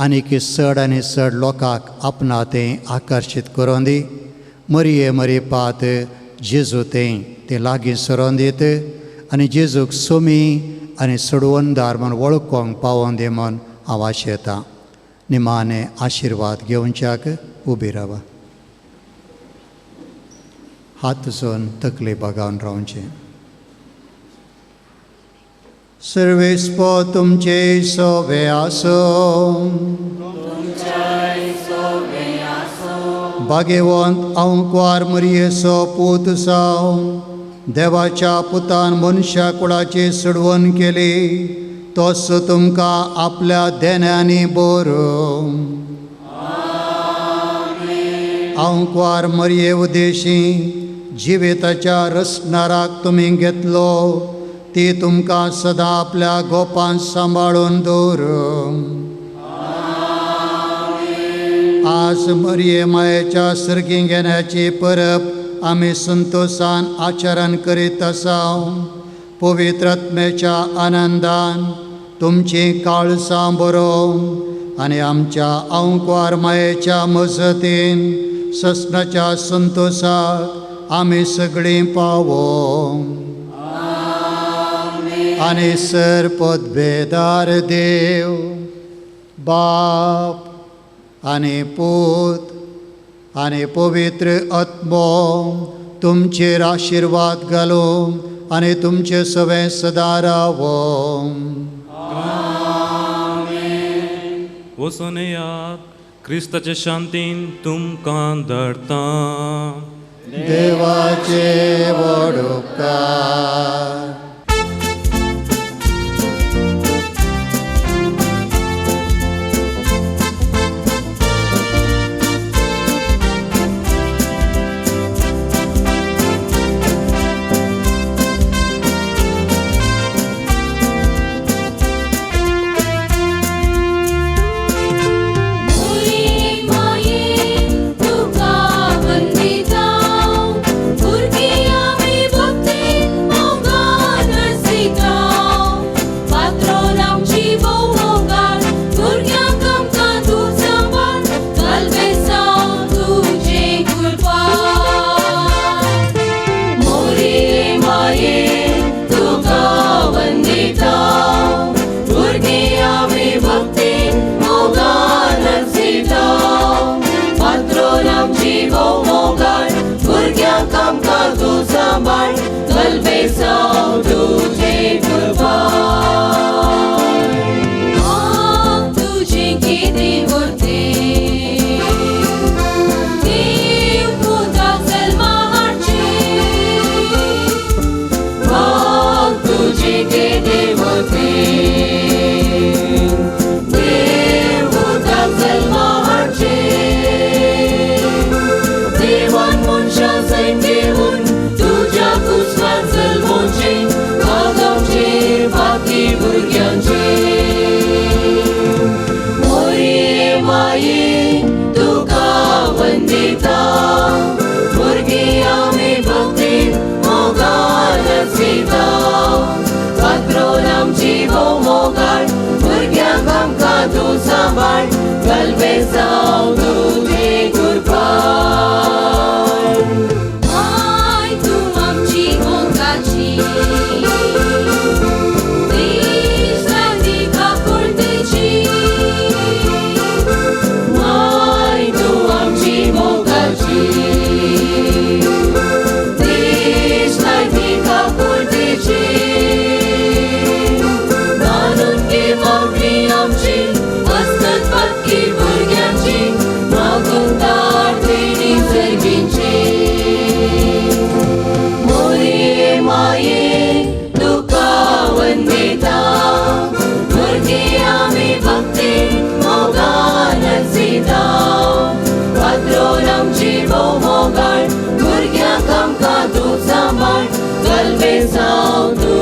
आनीक चड आनी चड लोकांक आपणा तें आकर्शीत करून दी. मरये मरी पात जेजू तें तें लागीं सरोन दीत आनी जेजूक सोमी आनी सोडवणदार म्हूण वळखूंक पावोवन दी म्हूण हांव आशेतां. निमाणे आशिर्वाद घेवच्याक उबी रावा. हात जोन तकली बागावन रावचें. सर्वेस्पो तुमचे सोबे आसूं. भाग्यवंत अंकवार मरयेचो पूत जावन देवाच्या पुतान मनशा कुळाची सोडवण केली तोच तुमकां आपल्या देण्यांनी बरो. अंकवार मरये उदेशी जिविताच्या रसनाराक तुमी घेतलो ती तुमकां सदां आपल्या गोपान सांबाळून दवरूं. आज मरये मायेच्या सर्गी घेण्याची परब आमी संतोशान आचरण करीत आसा. पवित्र आत्म्याच्या आनंदान तुमची काळसां बरोवं आनी आमच्या अंकवार मायेच्या मजतीन ससनाच्या संतोशाक आमी सगळीं पावों. आनी सर पदभेदार देव बाप आनी पूत आनी पवित्र आत्मो तुमचेर आशिर्वाद घालूं आनी तुमचे सवें सदां रावों. वचून येयात क्रिस्ताचे शांतीन तुमकां धाडटा. देवाचे व्हड उपकार. आमची, वस्तत पक्की भुरग्यांची, मागून भक्ती मोगान जिता पात्रोन आमची भोव मोगाळ भुरग्यांक आमकां तूं सांबाळ गलबेसांव तूं.